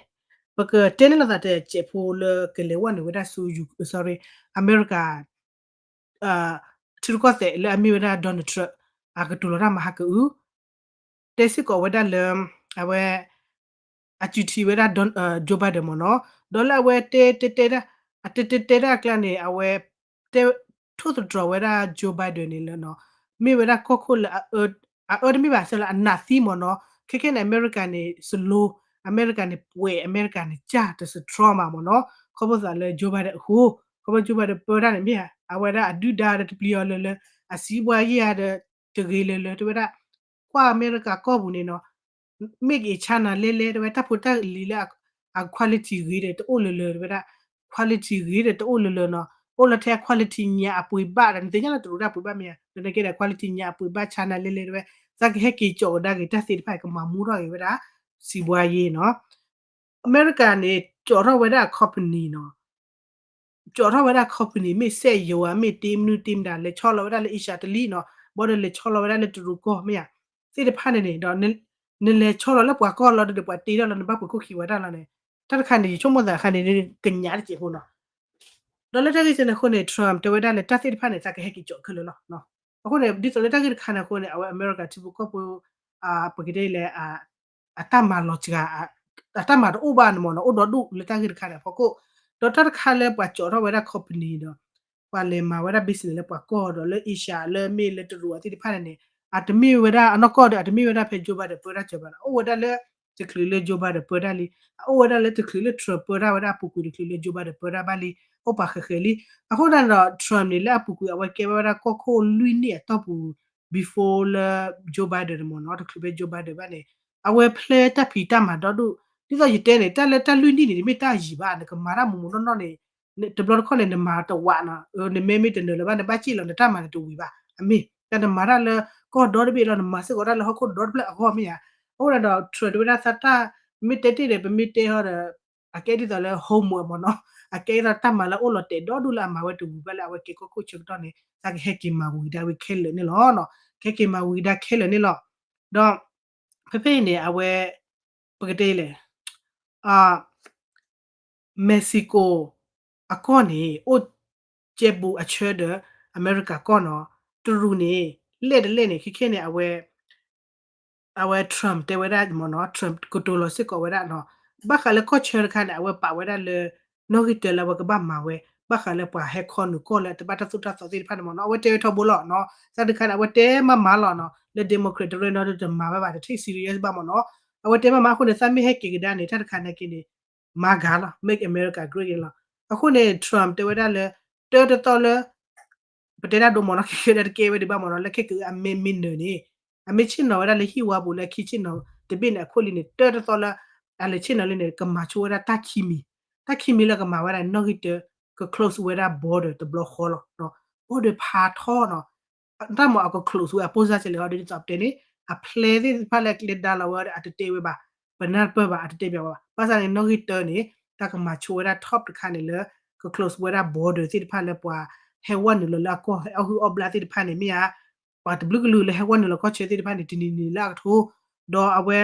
ပကတဲန့ၢ်လိာ်သးတစဲးဖိလၢကလဲၤဝဲနုာ်ဝဲဒၣ်ဆူ sorry အမဲရကၤ ထံရူၢ်ကီၢ်သဲးလၢအမ့ၢ်ဝဲဒၣ် Donald Trump အကတိၤလီၤတၢ်မဟါကအု, တဲစ့ၢ်ကီးဝဲဒၣ်လၢ အဝဲ အစုထံဝဲဒၣ် Joe Biden မ့ၢ်နီၤ, ဒီးလၢအဝဲတဲတဲတဲဒၣ် အတဲတဲတဲဒၣ်အကျါန့ၣ် အဝဲ တဲ ထိၣ်သတြီၤဝဲဒၣ် Joe Biden န့ၣ်လၢနီၤ, မ့ၢ်ဝဲဒၣ်ကီၢ်ခိၣ်လၢ အအၢတမ့ၢ်ဘၣ် စၢလၢအနးသံမ့ၢ်နီၤ, ခဲခဲန့ၣ် အမဲရကၤန့ၣ် slow, အမဲရကၤန့ၣ် ပှဲၤ အမဲရကၤန့ၣ် ကၢ်တ strong မးမ့ၢ်နီၤ, ခီဖျိသးလၢ Joe Biden အဃိ, ခီဖျိ Joe Biden ပၢတၢ်န့ၣ်မ့ၢ်ဧါ, အဝဲဒၣ်အဒုၣ်ဒါဒီးတပျံၤအီၤလၢၤလၢၤ, အစံးဘှါယဲၢ်ဧါဒီး တဂ့ၤလၢၤလၢၤ တဲဝဲဒၣ်, ကွၢ်အမဲရကၤကီၢ်ပူၤန့ၣ်နီၤ မ့ၢ်က့ၤ China လဲလဲ တဲဝဲ တၢ်ဖိတၢ်လံၤလၢ အ quality ဂ့ၤဒီးတအိၣ်လၢၤလၢၤ တဲဝဲဒၣ်, quality ဂ့ၤဒီးတအိၣ်လၢၤလၢၤနီၤ, အိၣ်လၢထဲ quality ညါအပှ့ၤဘၣ်ဒီး နသ့ၣ်ညါလၢတရူးတၢ်ပှ့ၤဘၣ်မ့ၢ်ဧါ, ဒီးနကဲဒီး quality ညါအပှ့ၤဘၣ် China လဲလဲ တဲဝဲ, သးကဟဲက့ၤကၠီးကဒါက့ၤတၢ်သ့ၣ်တဖၣ် ကမၤမူထီၣ်က့ၤဝဲဒၣ် စံးဘှါယဲၢ်နီၤ, အမဲရကၤန့ၣ် ကၠီးထီၣ်ဝဲဒၣ် company နီၤ ကၠီးထီၣ်ဝဲဒၣ် company မ့ၢ်စက်ရုံဧါ မ့ၢ်တ့မနုၤတ့မတၤ လဲၤဆီလီၤဝဲဒၣ်လၢ Asia တလံနီၤ, ဘၣ်ဒီးလဲၤဆီလီၤဝဲဒၣ်လၢတရူးကီၢ်မ့ၢ်ဧါ, သ့ၣ်တဖၣ်န့ၣ်န့ၣ် ဒီး နလဲၤဆီလီၤလၢပှၤကီၢ်လီၤဒီးပှၤတ့ထီၣ်လီၤ နဘၣ်ပှ့ၤခိၣ်ခံဝဲဒၣ်လီၤန့ၣ်, တၢ်တခါန့ၣ် ယဆိကမိၣ်သးအခါန့ၣ် ကညးတစဲးဖိနီၤ, ဒီးလၢတၢ်ဂ့ၢ်စဲန့ၣ်အဃိန့ၣ် Trump တဲဝဲဒၣ်လၢတၢ်သ့ၣ်တဖၣ်န့ၣ် သးကဟဲက့ၤကၠီးခဲလၢာ်လီၤ. အဃိန့ၣ် ဒ်သိးလၢတၢ်ဂ့ၢ်တခါန့ၣ်အဃိန့ၣ် အဝဲအမဲရကၤထံဖိကီၢ်ဖိ ပကတဲလဲၣ် အတၢ်မၤလီၤစှၤ အတၢ်မၤတအိၣ်ဘၣ်န့ၣ်မ့ၢ်နီၤ အိၣ်ဒီဒူၣ်လၢတၢ်ဂ့ၢ်တခါန့ၣ်အဖီခိၣ်, ဒီးတၢ်တခါလၢပှၤကၠီးထီၣ်ဝဲဒၣ် company ဒီး ပှၤလဲၤမၤဝဲဒၣ် business လၢပှၤကီၢ်ဒီးလၢ Asia လၢမ့ၢ်လၢတရူးအသ့ၣ်တဖၣ်န့ၣ်န့ၣ် အတမ့ၢ်ဝဲဒၣ်အနီၢ်ကီၢ်ဒီး အတမ့ၢ်ဝဲဒၣ်ဖဲ Joe Biden ပၢတၢ်စၢၤဘၣ်နီၤ, အိၣ်ဝဲဒၣ်လၢ တချုးလၢ Joe Biden ပၢတၢ်လံ, အအိၣ်ဝဲဒၣ်လၢတချုးလၢ Trump ပၢတၢ်ဝဲဒၣ်အပူၤကွံာ် တချုးလၢ Joe Biden ပၢတၢ်ဘၣ်လံ, အိၣ်ပာ်ဃဲးဃဲးလံ. အဃိသတးန့ၣ်ဒီး Trump န့ၣ် လၢအပူၤကွံာ် အဝဲကဲဝဲဒၣ်ကီၢ်ခိၣ်လွံၢ်နံၣ်အတီၢ်ပူၤ before လၢ Joe Biden န့ၣ်မ့ၢ်နီၤ, တချုးဖဲ Joe Biden ဘၣ်န့ၣ် အဝဲဖျဲတၢ်ဖံးတၢ်မၤဒီဒူၣ်, ဒ်သိးယတဲန့ၣ် တၢ်လၢတၢ်လွံၢ်နံၣ်န့ၣ် တမ့ၢ်တၢ်ယံၤဘၣ်, နကမၤတၢ်မူးမူးနီၢ်နီၢ်န့ၣ် တဘျီတခီၣ်န့ၣ် နမၤတဝးနီၤ, နမ့ၢ်မ့ၢ်တနၢၤလၢၤဘၣ် နဘၣ်စံၣ်လီၤ နတၢ်မၤန့ၣ်တဝံၤဘၣ်, အမ့ၢ် တၢ်နမၤတၢ်လၢကီၢ်ဒီတဘ့ၣ်လီၤ နမၤစ့ၢ်ကီးတၢ်လၢဟီၣ်ခိၣ်ဒီတဖျၢၣ်အဂီၢ်မ့ၢ်ဧါ. အဃိသတးဒီး Trump တဲဝဲဒၣ်သးတၢ် မ့ၢ်တဲတ့ၢ်ဒီး ပမ့ၢ်တဲဟီဒီး အကဲဒ်သိးလၢ homework မ့ၢ်နီၤ, အကဲဒ်သိးတၢ်မၤလၢအိၣ်လီၤတဲာ်ဒီဒူၣ်လၢအမၤဝဲတဝံၤဘၣ်လၢအဝဲကဲကီၢ်ခိၣ်ဆၢကတီၢ်န့ၣ် သးကဟဲက့ၤမၤဝံၤဒၣ်ဝဲခဲလၢာ်န့ၣ်လီၤ. ကဟဲက့ၤမၤဝံၤဒၣ်ခဲလၢာ်န့ၣ်လီၤ. ဒီး ဖဲဖဲအံၤန့ၣ် အဝဲ ပကတဲလဲၣ် Mexico အကီၢ်န့ၣ် အိၣ်ကဲဘူးအဆၢဒီး အမဲရကၤကီၢ်နီၤ, တရူးန့ၣ် လဲၣ်တလဲၣ်န့ၣ် ခဲခဲန့ၣ် အဝဲ အဝဲ Trump တဲဝဲဒၣ်မ့ၢ်နီၤ, Trump ကတိၤလီၤစ့ၢ်ကီးဝဲဒၣ်နီၤ, ဘၣ်ဃးလၢကီၢ်ဆၢတခါန့ၣ် အဝဲပာ်ဝဲဒၣ်လၢ နီၣ်ဂံၢ်တၢလၢအဝဲကဘၣ်မၤဝဲ ဘၣ်ဃးလၢပှၤဟဲခီနုာ်ကီၢ်လၢအတဘၣ်တၢ်သိၣ်တၢ်သီသ့ၣ်တဖၣ်န့ၣ်မ့ၢ်နီၤ, အဝဲတဲဝဲထီဘိလီၤနီၤ, တၢ်တခါန့ၣ် အဝဲတဲမးမးလီၤနီၤ, လၢ Democrat တရၢနီၤဒီးတမၤဝဲဘၣ် တ take serious ဘၣ်မ့ၢ်နီၤ, အဝဲတဲမးမးအဃိန့ၣ် သးမ့ၢ်ဟဲက့ၤကဒါန့ၣ် တၢ်တခါန့ၣ်က့န့ၣ် မၤဂၤလီၤ Make America Great Again လီၤ. အဃိန့ၣ် Trump တဲဝဲဒၣ်လၢ တၢတသီလၢ ပတဲဒၣ်ဒိမ့ၢ်နီၤ ခဲကဲဒၣ်တကဲဝဲဒံးဘၣ်မ့ၢ်နီၤ, လၢခဲကအုအမ့ၢ်မ့ၢ်နၢၤန့ၣ် အမ့ၢ်ဆ့ၣ်နီၤဝဲဒၣ်လၢဟံၣ်ဝါပူၤလၢခံဆ့ၣ်နီၤတဘ့ၣ်န့ၣ် အခိၣ်လံန့ၣ် တၢတသီလၢ အလဲၤဆ့ၣ်နီၤလံန့ၣ် ကမၤဆိဝဲဒၣ်တၢ်ခံမံၤ, တၢ်ခံမံၤလၢကမၤဝဲဒၣ်နီၣ်ဂံၢ်တၢ က close ဝဲဒၣ် border တဘျီဃီလီၤ. border ဖးထီနီၤ တၢ်မ့ၢ်အက close ဝဲအပိၢ်စၢ်ကလဲာ်ဟီဒ်သိးပတဲန့ၣ် အဖျဲးသ့ၣ်တဖၣ်လၢအကျဲဒါလီၤဝဲဒီး အတတဲဝဲဘၣ်, ပနၢ်တပၢၢ်ဘၣ် အတတဲဘၣ်ဘၣ်. ဘၣ်ဆၣ်န့ၣ် နီၣ်ဂံၢ်တၢန့ၣ် တၢ်ကမၤဆိဝဲဒၣ် top တခါန့ၣ်လၢ က close ဝဲဒၣ် border သ့ၣ်တဖၣ်လၢပှၤဟဲဝဲနုာ်လီၤလၢအကီၢ် ဟဲအီၣ်ဟုၣ်အီၣ်ဘျါသ့ၣ်တဖၣ်န့ၣ်မ့ၢ်ဧါ, ပှၤတဘျုးကလုာ်လၢဟဲဝဲနုာ်လီၤကီၢ်ဆၢသ့ၣ်တဖၣ်န့ၣ် တနံၤနံၤလၢအကထိ ဒီးအဝဲ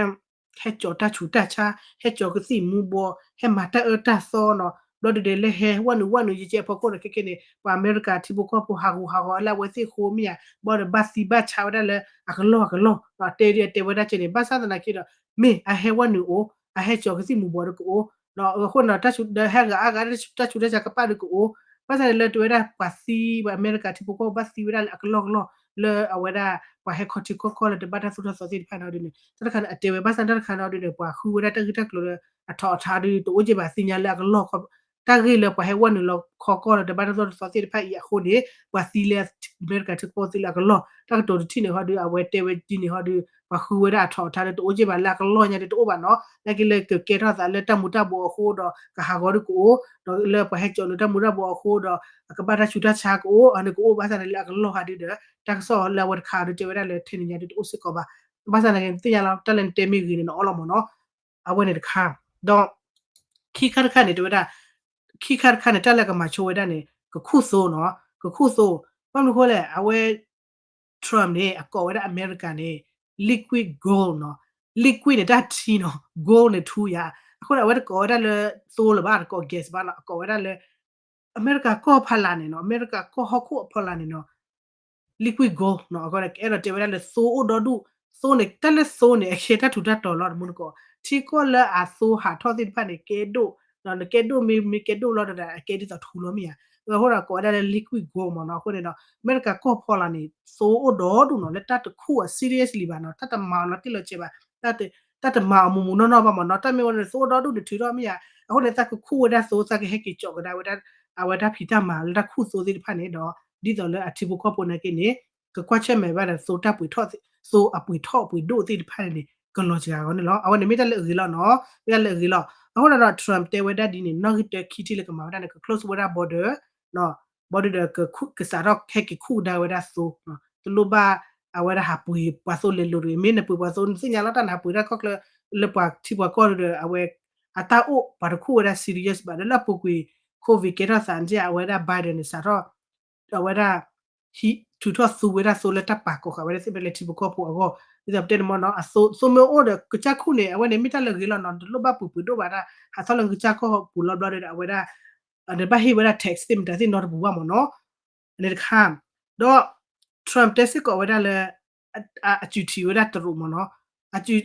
ဟဲကၠီၤတၢ်ဆူးတၢ်ဆါ, ဟဲကၠီၤကသံၣ်မူဘီ, ဟဲမၤတၢ်အၢတၢ်သီနီၤ, ဘျီဒုးဒီးလၢဟဲဝဲနုာ်ဝဲနုာ်ယကဲအဖီခိၣ်ဒီးခဲကဲန့ၣ် ပှၤအမဲရကၤထံဖိကီၢ်ဖိဟးဂူာ်ဟးဂီၤလၢအဝဲသ့ၣ်အဃိမ့ၢ်ဧါ, ဘျီဒီးဘၣ်သံဘၣ်ဆါဝဲဒၣ်လၢအကလီၢ်အကလီၢ်, တဲဒ်အတဲဝဲဒၣ်ကဲန့ၣ် ဘၣ်ဆၣ်သနာ်က့ဒီး မ့ၢ်အဟဲဝဲနုာ်အိၣ်, အဟဲကၢၤကသံၣ်မူၤဘှီးဒီးကအိၣ်, ဒီးအဃိန့ၣ် ဒီးဟဲဂၤအါဂၤတၢ်ဆူးတၢ်ဆါကပၣ်ဒီးကအိၣ်, ဘၣ်ဆၣ်န့ၣ်လၢတဲဝဲဒၣ်ပှၤသံ ပှၤအမဲရကၤထံဖိကီၢ်ဖိဘၣ်သံဝဲဒၣ်လၢအကလီၢ်ကလီၢ် လၢအဝဲဒၣ် ပှၤဟဲခီထံခီကီၢ်လၢတဘၣ်တၢ်သိၣ်တၢ်သီသ့ၣ်တဖၣ်န့ၣ်ဒ်န့ၣ် တၢ်တခါန့ၣ် အတဲဝဲဘၣ်ဆၣ်တၢ်တခါန့ၣ်ဒ်န့ၣ် ပှၤဃုဝဲဒၣ်တၢ်ဂ့ၢ်တၢ်ကျိၤလၢအထီးအထါဒီး တအိၣ်က့ဘၣ်သ့ၣ်ညါလၢအကလီၢ် တၢ်ဂ့ၢ်လၢပှၤဟဲဝဲနုာ်လီၤခီကီၢ်လၢတဘၣ်တၢ်သိၣ်တၢ်သီသ့ၣ်တဖၣ်အံၤအဃိန့ၣ် ပှၤသံလၢအမဲရကၤထံဖိကီၢ်ဖိသံလၢအကလီၢ် တၢ်ကတိၤတထံၣ်န့ၣ်ဟီဒီး အဝဲတဲဝဲဒ်န့ၣ်ဟီဒီး ပှၤဃုဝဲဒၣ်အထီးအထါဒီးတအိၣ်က့ဘၣ်လၢအကလီၢ်ညါဒီးတအိၣ်ဘၣ်နီၤ နာ်က့လၢကကဲထီၣ်သးလၢတၢ်မူၤတၢ်ဘှီးအဃိဒီး ကဟးဂီၤဒီးကအိၣ် ဒီးလၢပှၤဟဲကၠီၤလၢတၢ်မူၤတၢ်ဘှီးအဃိဒီး အကဘၣ်တၢ်ဆူးတၢ်ဆါကအိၣ် အန့ၣ်ကအိၣ်ဘၣ်ဆၣ်န့ၣ်လၢအကလီၢ်ဟးဒီး တၢ်ကစီၣ်လၢအဝဲတခါဒီးတဲဝဲဒၣ်လၢထဲန့ၣ်ညါဒီးတအိၣ်စ့ၢ်ကီးဘၣ် ဘၣ်ဆၣ်သနာ်က့သ့ၣ်ညါလီၤ တၢ်လၢနတဲမ့ၢ်ဂ့ၤန့ၣ် နအီလီၤမ့ၢ်နီၤ အဝဲန့ၣ်တခါ ဒီး ခံခါတခါန့ၣ် တဲဝဲဒၣ် ခံခါတခါန့ၣ် တၢ်လၢကမၤဆိဝဲဒၣ်န့ၣ် ကခူၣ်သိနီၤ ကခူၣ်သိ ဘၣ်မနုၤအဃိလဲၣ် အဝဲ Trump န့ၣ် အကိးဝဲဒၣ်အမဲရကၤန့ၣ် liquid gold နီၤ liquid န့ၣ် တၢ်ထံနီၤ gold န့ၣ် ထူယါ အဃိန့ၣ် အဝဲတကိးဝဲဒၣ်လၢသိလၢၤဘၣ် တကိး gas ဘၣ်နီၤ အကိးဝဲဒၣ်လၢ အမဲရကၤကီၢ်ဖီလာ်န့ၣ်နီၤ အမဲရကၤကီၢ်ဟီၣ်ခိၣ်အဖီလာ်န့ၣ်နီၤ liquid gold နီၤ အဃိန့ၣ် ကအဲၣ်ဒိးတဲဝဲဒၣ်လၢသိအိၣ်ဒီဒူၣ် သိန့ၣ် တၢ်လၢသိန့ၣ် အကဲတၢ်ထူးတၢ်တီၤလီၤ တမူတကိး ထံကီၢ်လၢအသိဟးထီၣ်သ့ၣ်တဖၣ်န့ၣ် ကဲဒိၣ် နကဲဒိၣ်မ့ၢ်မ့ၢ်ကဲဒိၣ်လီၤဒီး အကဲဒ်သိးထူလီၤမ့ၢ်ဧါ အဃိဒီးကိးဝဲဒၣ်လၢ liquid gold မ့ၢ်နီၤ အဃိန့ၣ်ဒီး အမဲရကၤကီၢ်ဖီလာ်န့ၣ် သိအိၣ်ဒီဒူၣ်နီၤ လၢတၢ်တခူၣ်အီၤ seriously ဘၣ်နီၤ တၢ်တမၤအီၤလီၤတံၢ်လီၤဆဲးဘၣ် တၢ်တမၤအီၤမူးမူးနီၢ်နီၢ်ဘၣ်မ့ၢ်နီၤ တၢ်မ့ၢ်ဝဲန့ၣ် သိအိၣ်ဒီဒူၣ်န့ၣ်ထုးထီၣ်မ့ၢ်ဧါ အဃိန့ၣ် သးကခူၣ်ဝဲဒၣ်သိ သးကဟဲက့ၤကၠီးကဒါဝဲဒၣ် အဝဲဒၣ်ဖံးတၢ်မၤလၢတၢ်ခူၣ်သိသ့ၣ်တဖၣ်န့ၣ်ဒီး ဒ်သိးလၢအထံဖိကီၢ်ဖိနာ်က့န့ၣ် ကကွၢ်ဆၢၣ်မဲာ်ဘၣ်ဒီးသိတၢ်ပှ့ၤထီၣ် သိအပှ့ၤထီၣ်အပှ့ၤဒိၣ်သ့ၣ်တဖၣ်န့ၣ် ကလီၤစှၤဂီၤန့ၣ်လီၤ အဝဲန့ၣ်မ့ၢ်တၢ်လၢအဂ့ၤလီၤနီၤ မ့ၢ်တၢ်လၢအဂ့ၤလီၤ အဃိဒီး Trump တဲဝဲဒၣ်ဒ်န့ၣ် နီၣ်ဂံၢ်တၢခံထံၣ်လၢကမၤဝဲဒၣ်န့ၣ် က close ဝဲဒၣ် border border ဒီး ကစးထီၣ်ဟဲက့ၤခူၣ်ကဒါဝဲဒၣ်သိ တလိၣ်ဘၣ် အဝဲဒၣ်ဟးပှ့ၤပှၤသိလဲၤလိၤတဂ့ၤ မ့ၢ်နပှ့ၤပှၤသိ နသ့ၣ်ညါလီၤတၢ်နဟးပှ့ၤတၢ်ခီၣ်ချၢ လၢပှၤထံပှၤကီၢ်ဒီး အဝဲ အတၢ်အိၣ်ပှၤတခူၣ်ဝဲဒၣ် serious ဘၣ် လၢလၢအပူၤကွံာ် COVID ကဲထီၣ်သးန့ၣ် အဝဲဒၣ် Biden န့ၣ် စးထီၣ် အဝဲဒၣ် ထုးထီၣ်သူဝဲဒၣ်သိလၢတၢ်ပာ်ကီၤဃာ်ဝဲဒၣ်သ့ၣ်ဖဲလၢထံဖိကီၢ်ဖိအဂီၢ် ဒ်သိးပတဲန့ၣ်မ့ၢ်နီၤ အသိ သိမ့ၢ်အိၣ်ဒီးကစၢ်ခူၣ်န့ၣ် အဝဲန့ၣ်မ့ၢ်တၢ်လၢအဂ့ၤလီၤနီၤ တလိၣ်ဘၣ်ပှ့ၤပှ့ၤဒိၣ်ဘၣ်တၢ် ဟးထီၣ်လၢကစၢ်ကီၢ်ပူၤလီၤဘျီဒီး အဝဲဒၣ် နဘၣ်ဟ့ၣ်ဝဲဒၣ် tax သ့ၣ်မတၤသ့ၣ်နီတပူၤဘၣ်မ့ၢ်နီၤ န့ၣ်တခါ ဒီး Trump တဲစ့ၢ်ကီးဝဲဒၣ်လၢ အ အစုထံးဝဲဒၣ်တရူးမ့ၢ်နီၤ အစု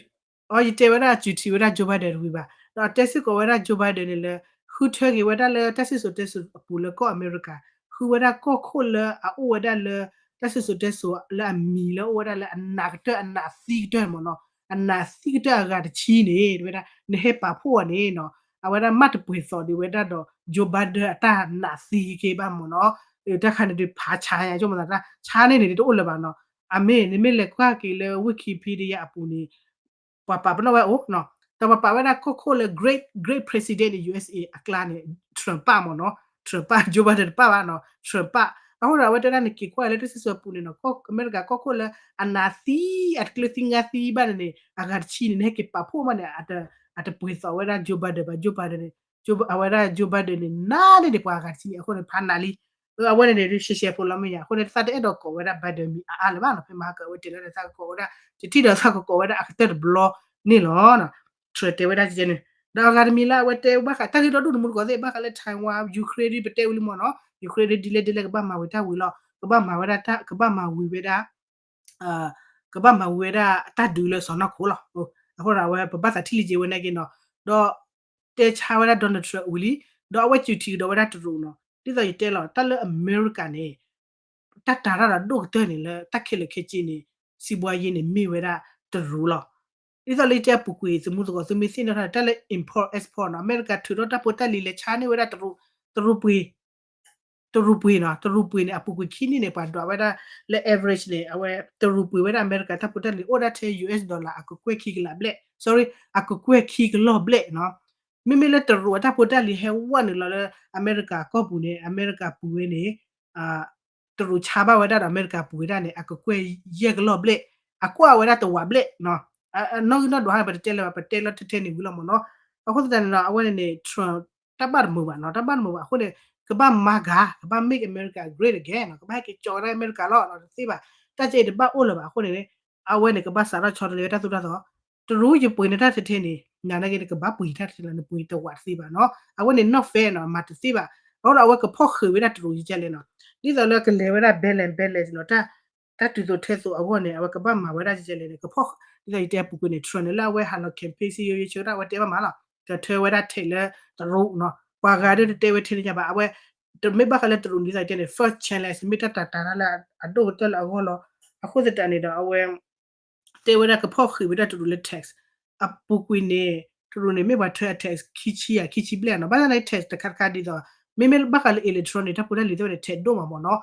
အ ယတဲဝဲဒၣ်အစုထံးဝဲဒၣ် Joe Biden တဝံၤဘၣ် ဒီးအတဲစ့ၢ်ကီးဝဲဒၣ် Joe Biden န့ၣ်လၢ ဃုထၢက့ၤဝဲဒၣ်လၢတၢ်စံၣ်စိၤတဲစိၤအပူၤလၢကီၢ်အမဲရကၤ ဃုဝဲဒၣ်ကီၢ်ခိၣ်လၢအအိၣ်ဝဲဒၣ်လၢ တၢ်စံၣ်စိၤတဲစိၤလၢအမံၤလၢအိၣ်ဝဲဒၣ်လၢအနးကတၢၢ်အနးသံကတၢၢ်မ့ၢ်နီၤ အနးသံကတၢၢ်အဂၤတဆံန့ၣ် တဲဝဲဒၣ် နဟဲပာ်ဖှိၣ်အီၤန့ၣ်နီၤ အဝဲဒၣ်မ့ၢ်တပှ့ၤသိးဒံးဝဲဒၣ်ဒီး Joe Biden အတၢ်နးသံက့ဘၣ်မ့ၢ်နီၤ တၢ်ခါန့ၣ်ဒုးဖးဆါညါ ဆိကမိၣ်သးတၢ်ဆါန့ၣ်န့ၣ် တအိၣ်လၢၤဘၣ်နီၤ အမ့ၢ် နမ့ၢ်လဲၤကွၢ်က့ၤလၢ Wikipedia အပူၤန့ၣ် ပှၤပာ်ပနီၣ်ဝဲအိၣ်နီၤ ဒီးပှၤပာ်ဝဲဒၣ်ကီၢ်ခိၣ်လၢ great great president in U S A အကျါန့ၣ် Trump ပၢ်မ့ၢ်နီၤ Trump ပၢ် Joe Biden တပၢ်ဘၣ်နီၤ Trump ပၢ် အဃိဒီးအဝဲတဲဒၣ် နက့ၤကွၢ်လၢတၢ်စံၣ်စိၤအပူၤန့ၣ်နီၤ ကီၢ်အမဲရကၤကီၢ်ခိၣ်လၢအနးသံ အတကျၢၤသံငါသံဘၣ်န့ၣ်န့ၣ် အဂၤတဆံန့ၣ် နဟဲက့ၤပာ်ဖှိၣ်မးန့ၣ် အတပှ့ၤသိးဝဲဒၣ် Joe Biden ဘၣ် Joe Biden န့ၣ် အဝဲဒၣ် Joe Biden န့ၣ် နးန့ၢ်ဒံးပှၤအဂၤတဆံန့ၣ် အဃိန့ၣ် ဖးနးလံ အဝဲန့ၣ်န့ၣ် ရှဲရှဲဖိလီၤမ့ၢ်ယါ အဃိန့ၣ် သးတအဲၣ်ဒိးကိးဝဲဒၣ် Biden မံၤအါအါလၢၤဘၣ်နီၤ ဖဲမဟါကဝဲတဲလၢသးကကိးဝဲဒၣ် တထံၣ်ဒီးသးကကိးဝဲဒၣ်အကတၢၢ်တဘျီန့ၣ်လီၤ Trump တဲဝဲဒၣ်ကဲန့ၣ် ဒီးအဂၤတမံၤလၢအဝဲတဲဘၣ်ဃးတၢ်ဂ့ၢ်ဒီဒူၣ်တမူတကိးသ့ၣ် ဘၣ်ဃးလၢ Taiwan Ukraine ပတဲဝံၤလံမ့ၢ်နီၤ Ukraine ဒ်လဲၣ်ဒ်လဲၣ်ကဘၣ်မၤဝံၤတၢ်ဝံၤလီၤ ကဘၣ်မၤဝဲဒၣ်တၢ် ကဘၣ်မၤဝံၤဝဲဒၣ် ကဘၣ်မၤဝံၤဝဲဒၣ်တၢ်ဒုးလၢစီၢ်နီၤခိၣ်လီၤ အဃိဒီးအဝဲပဘၣ်သးထံၣ်လံက့ၤဝဲနာ်က့နီၤ ဒီး တဲဆါဝဲဒၣ် Donald Trump ဝံၤလံ ဒီးအဝဲစုထံးကဒီးဝဲဒၣ်တရူးနီၤ ဒ်သိးယတဲလီၤ တၢ်လၢအမဲရကၤန့ၣ် တၢ်တာ်တၢ်ဒီးဒိၣ်ကတၢၢ်န့ၣ်လၢတၢ်ခဲလၢာ်ခဲဆ့န့ၣ် စံးဘှါယ့န့ၣ်မ့ၢ်ဝဲဒၣ်တရူးလီၤ ဒ်သိးလၢယတဲအပူၤကွံာ် သမူသကိးသုမ့ၢ်သ့ၣ်နီၣ်ထီၣ် တၢ်လၢ import export နီၤ အမဲရကၤထုးထီၣ်တၢ်ဖိတၢ်လံၤလဲၤဆါန့ၢ်ဝဲဒၣ်တရူး တရူးပှ့ၤ တရူးပှ့ၤနီၤ တရူးပှ့ၤန့ၣ် အပူၤကွံာ်ခံနံၣ်န့ၣ် ပှၤဒွးဝဲဒၣ်လၢ average န့ၣ် အဝဲတရူးပှ့ၤဝဲဒၣ်အမဲရကၤတၢ်ဖိတၢ်လံၤ အိၣ်ဒၣ်ထဲ US dollar အကကွဲၢ်ခံကလးဘျဲၣ် sorry အကကွဲၢ်ခံကလီၢ်ဘျဲၣ်နီၤ မ့မ့ၢ်လၢတရူးအတၢ်ဖိတၢ်လံၤဟဲဝဲနုာ်လီၤလၢအမဲရကၤကီၢ်ပူၤန့ၣ် အမဲရကၤပူၤဝဲန့ၣ် တရူးဆါဘၣ်ဝဲဒၣ်ဒီးအမဲရကၤပူၤဝဲဒၣ်န့ၣ် အကကွဲၢ်ယဲၢ်ကလီၢ်ဘျဲၣ် အကွၢ်ဝဲဒၣ်တဝးဘျဲၣ်နီၤ နီၣ်ဂံၢ်နီၣ်ဒွးဟဲ ပတတဲလၢၤဘၣ် ပတဲလီၤထဲထဲန့ၣ်ဝံၤလီၤမ့ၢ်နီၤ အဃိသတးန့ၣ်ဒီး အဝဲန့ၣ်န့ၣ် Trump တၢ်ဘၣ်တမုာ်ဘၣ်နီၤ တၢ်ဘၣ်တမုာ်ဘၣ်အဃိန့ၣ် ကဘၣ်မၤဂၤ ကဘၣ် make America great again နီၤ ကဘၣ်ဟဲက့ၤကၠီဝဲဒၣ်အမဲရကၤလီၤ တသ့ဘၣ် တၢ်ကဲအံၤတဘၣ်အိၣ်လၢၤဘၣ်အဃိန့ၣ် အဝဲန့ၣ် ကဘၣ်စးထီၣ်ဆီတလဲဝဲတၢ်သိၣ်တၢ်သီ တရူးယပှ့ၤန့ၢ်တၢ်ထဲထဲန့ၣ် နၤနာ်က့နကဘၣ်ပှ့ၤတၢ်တသ့လီၤ နပှ့ၤတဝးတသ့ဘၣ်နီၤ အဝဲန့ၣ်နီၢ်ဖဲနီၤ မၤတသ့ဘၣ် အဃိဒီးအဝဲကဖီၣ်ဃံးဝဲဒၣ်တရူးကဲလဲၣ်နီၤ ဒ်သိးလၢကလဲၤဝဲဒၣ် balance balance နီၤ တၢ်တုၤသိးထဲသိးအဂီၢ်န့ၣ် အဝဲကဘၣ်မၤဝဲဒၣ်ကဲလဲၣ်န့ၣ် ကဖီၣ် ဒ်သိးယတဲအပူၤကွံာ်န့ၣ် Trump န့ၣ်လၢအဝဲဟးလီၤ campaign စံယိယိဆၢကတီၢ် အဝဲတဲဘၣ်မးလီၤ ကထၢဝဲဒၣ် tax လၢတရူးနီၤ ပှၤဂၤဒၣ်တတဲဝဲထဲန့ၣ်ညါဘၣ် အဝဲ တမ့ၢ်ဘၣ်ဃးလၢတရူးန့ၣ် ဒ်သိးယတဲန့ၣ် first challenge မ့ၢ်တၢ်တၤတၤတၢ်လၢအဒိၣ်ကတၢၢ်လၢအဂီၢ်လီၤ အဃိသတးန့ၣ်ဒီးအဝဲ တဲဝဲဒၣ်ကဖီၣ်ဃံးဝဲဒၣ်တရူးလၢ tax အပူၤကွံာ်န့ၣ် တရူးန့ၣ်မ့ၢ်ပှၤထၢအ tax ခံဆံယၤ ခံဆံဘျဲၣ်နီၤ ဘၣ်ဆၣ်သနာ်က့ tax တခါတခါဒ်သိး မ့မ့ၢ်ဘၣ်ဃးလၢ electronic တၢ်ဖိတၢ်လံၤသ့ၣ်ဝဲန့ၣ် tax ဒိၣ်မးမ့ၢ်နီၤ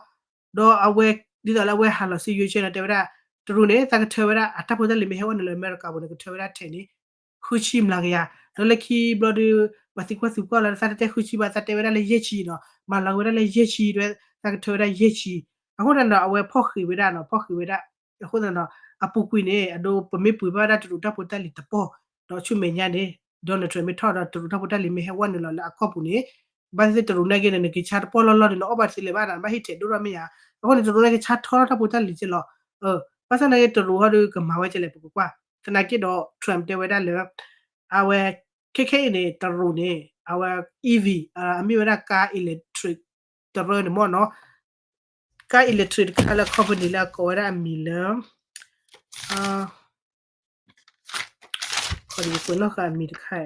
ဒီးအဝဲ ဒ်သိးလၢအဝဲဟးလီၤစံယိဆၢနီၤ တဲဝဲဒၣ် တရူးန့ၣ် သးကထၢဝဲဒၣ်အတၢ်ဖိတၢ်လံၤမ့ၢ်ဟဲဝဲနုာ်လၢအမဲရကၤပူၤန့ၣ် ကထၢဝဲဒၣ် tax န့ၣ် ဃုဆံမျးကယၤ ဒီးလၢခံဘျီဒုး ပှၤသံကွၢ်သံကွၢ်လီၤ သးတတဲဃုဆံဘၣ် သးတဲဝဲဒၣ်လၢယဲၢ်ဆံနီၤ မၤလီၤက့ၤဝဲဒၣ်လၢယဲၢ်ဆံ တဲဝဲ သးကထၢဝဲဒၣ်ယဲၢ်ဆံ အဃိန့ၣ်ဒီး အဝဲဖီၣ်ဃံးဝဲဒၣ်နီၤ ဖီၣ်ဃံးဝဲဒၣ် အဃိသတးဒီး အပူၤကွံာ်န့ၣ် အဒိ ပမ့ၢ်ပှ့ၤဘၣ်ဝဲဒၣ်တရူးတၢ်ဖိတၢ်လံၤတပီၢ် ဒီးဆူမဲာ်ညါန့ၣ် Donald Trump မ့ၢ်ထီၣ်ဒီးတရူးတၢ်ဖိတၢ်လံၤမ့ၢ်ဟဲဝဲနုာ်လီၤလၢအကီၢ်ပူၤန့ၣ် ဘၣ်သ့ၣ်သ့ၣ်တရူးနာ်က့န့ၣ် နက့ၤဆါတပီၢ်လီၢ်လီၢ်ဒီး နအီၣ်ဘၣ်တသ့လၢၤဘၣ်နီၤ နဘၣ်ဟ့ၣ်ထဲးဒိၣ်ထီၣ်မ့ၢ်ဧါ အဃိန့ၣ် တရူးနာ်က့ဆါထီထီၣ်တၢ်ဖိတၢ်လံၤကဲလီၤ ဘၣ်ဆၣ်သနာ်က့တရူးဟီဒုးကမၤဝဲကဲလဲၣ် ပကကွၢ် သနာ်က့ဒီး Trump တဲဝဲဒၣ်လၢ အဝဲ ခဲခဲအံၤန့ၣ် တရူးန့ၣ် အဝဲ E V အမ့ၢ်ဝဲဒၣ်ကါ electric တရၢန့ၣ်မ့ၢ်နီၤ ကါ electric တခါလၢ company လၢအကိးဝဲဒၣ်အမံၤလၢ ခီဒ်ယကွဲးနီၣ်ဃာ်အမံၤတခါ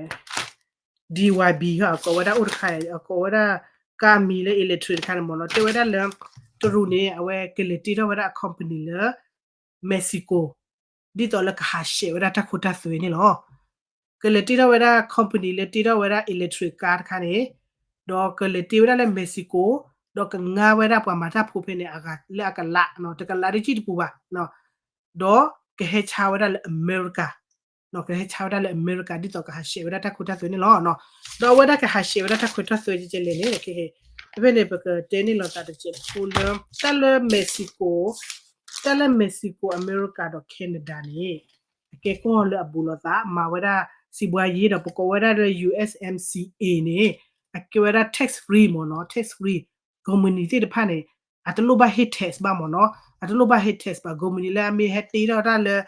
D Y B အကိးဝဲဒၣ်အိၣ်တခါ အကိးဝဲဒၣ် ကါမံၤလၢ electric တခါန့ၣ်မ့ၢ်နီၤ တဲဝဲဒၣ်လၢ တရူးန့ၣ် အဝဲကလဲၤတ့ထီၣ်ဝဲဒၣ်အ company လၢ Mexico ဒ်သိးလၢကဟးဆှဲးဝဲဒၣ်တၢ်ခိတၢ်သွဲန့ၣ်လီၤ. ကလဲၤတ့ထီၣ်ဝဲဒၣ် company လၢတ့ထီၣ်ဝဲဒၣ် electric car တခါန့ၣ် ဒီးကလဲၤတ့ဝဲဒၣ်လၢ Mexico ဒီးကငါဝဲဒၣ်ပှၤမၤတၢ်ဖိဖဲန့ၣ် အဂၤလၢအကလး တကလးဒ်ကံၣ်တပူၤဘၣ် ဒီးကဟဲဆါဝဲဒၣ်လၢအမဲရကၤ ကဟဲဆါဝဲဒၣ်လၢအမဲရကၤ ဒ်သိးကဟးဆှဲးဝဲဒၣ်တၢ်ခိတၢ်သွဲန့ၣ်လီၤ. ဒီးအဝဲဒၣ်ကဟးဆှဲးဝဲဒၣ်တၢ်ခိတၢ်သွဲကဲလဲၣ်န့ၣ် ဖဲန့ၣ် ပကတဲန့ၢ်လိာ်သးတစဲးဖိလၢ တၢ်လၢ Mexico တၢ်လၢ Mexico အမဲရကၤဒီး Canada န့ၣ် အကဲကီၢ်လၢအဘူးလိာ်သး မၤဝဲဒၣ် စံးဘှါယ့ဒီး ပကိးဝဲဒၣ်လၢ U S M C A န့ၣ် အကဲဝဲဒၣ် tax free မ့ၢ်နီၤ tax free ကုမ္ပဏီသ့ၣ်တဖၣ်န့ၣ် အတလိၣ်ဘၣ်ဟ့ၣ် tax ဘၣ်မ့ၢ်နီၤ အတလိၣ်ဘၣ်ဟ့ၣ် tax ဘၣ် ကုမ္ပဏီလၢအမ့ၢ်ဟဲတ့ထီၣ်တၢ်လၢ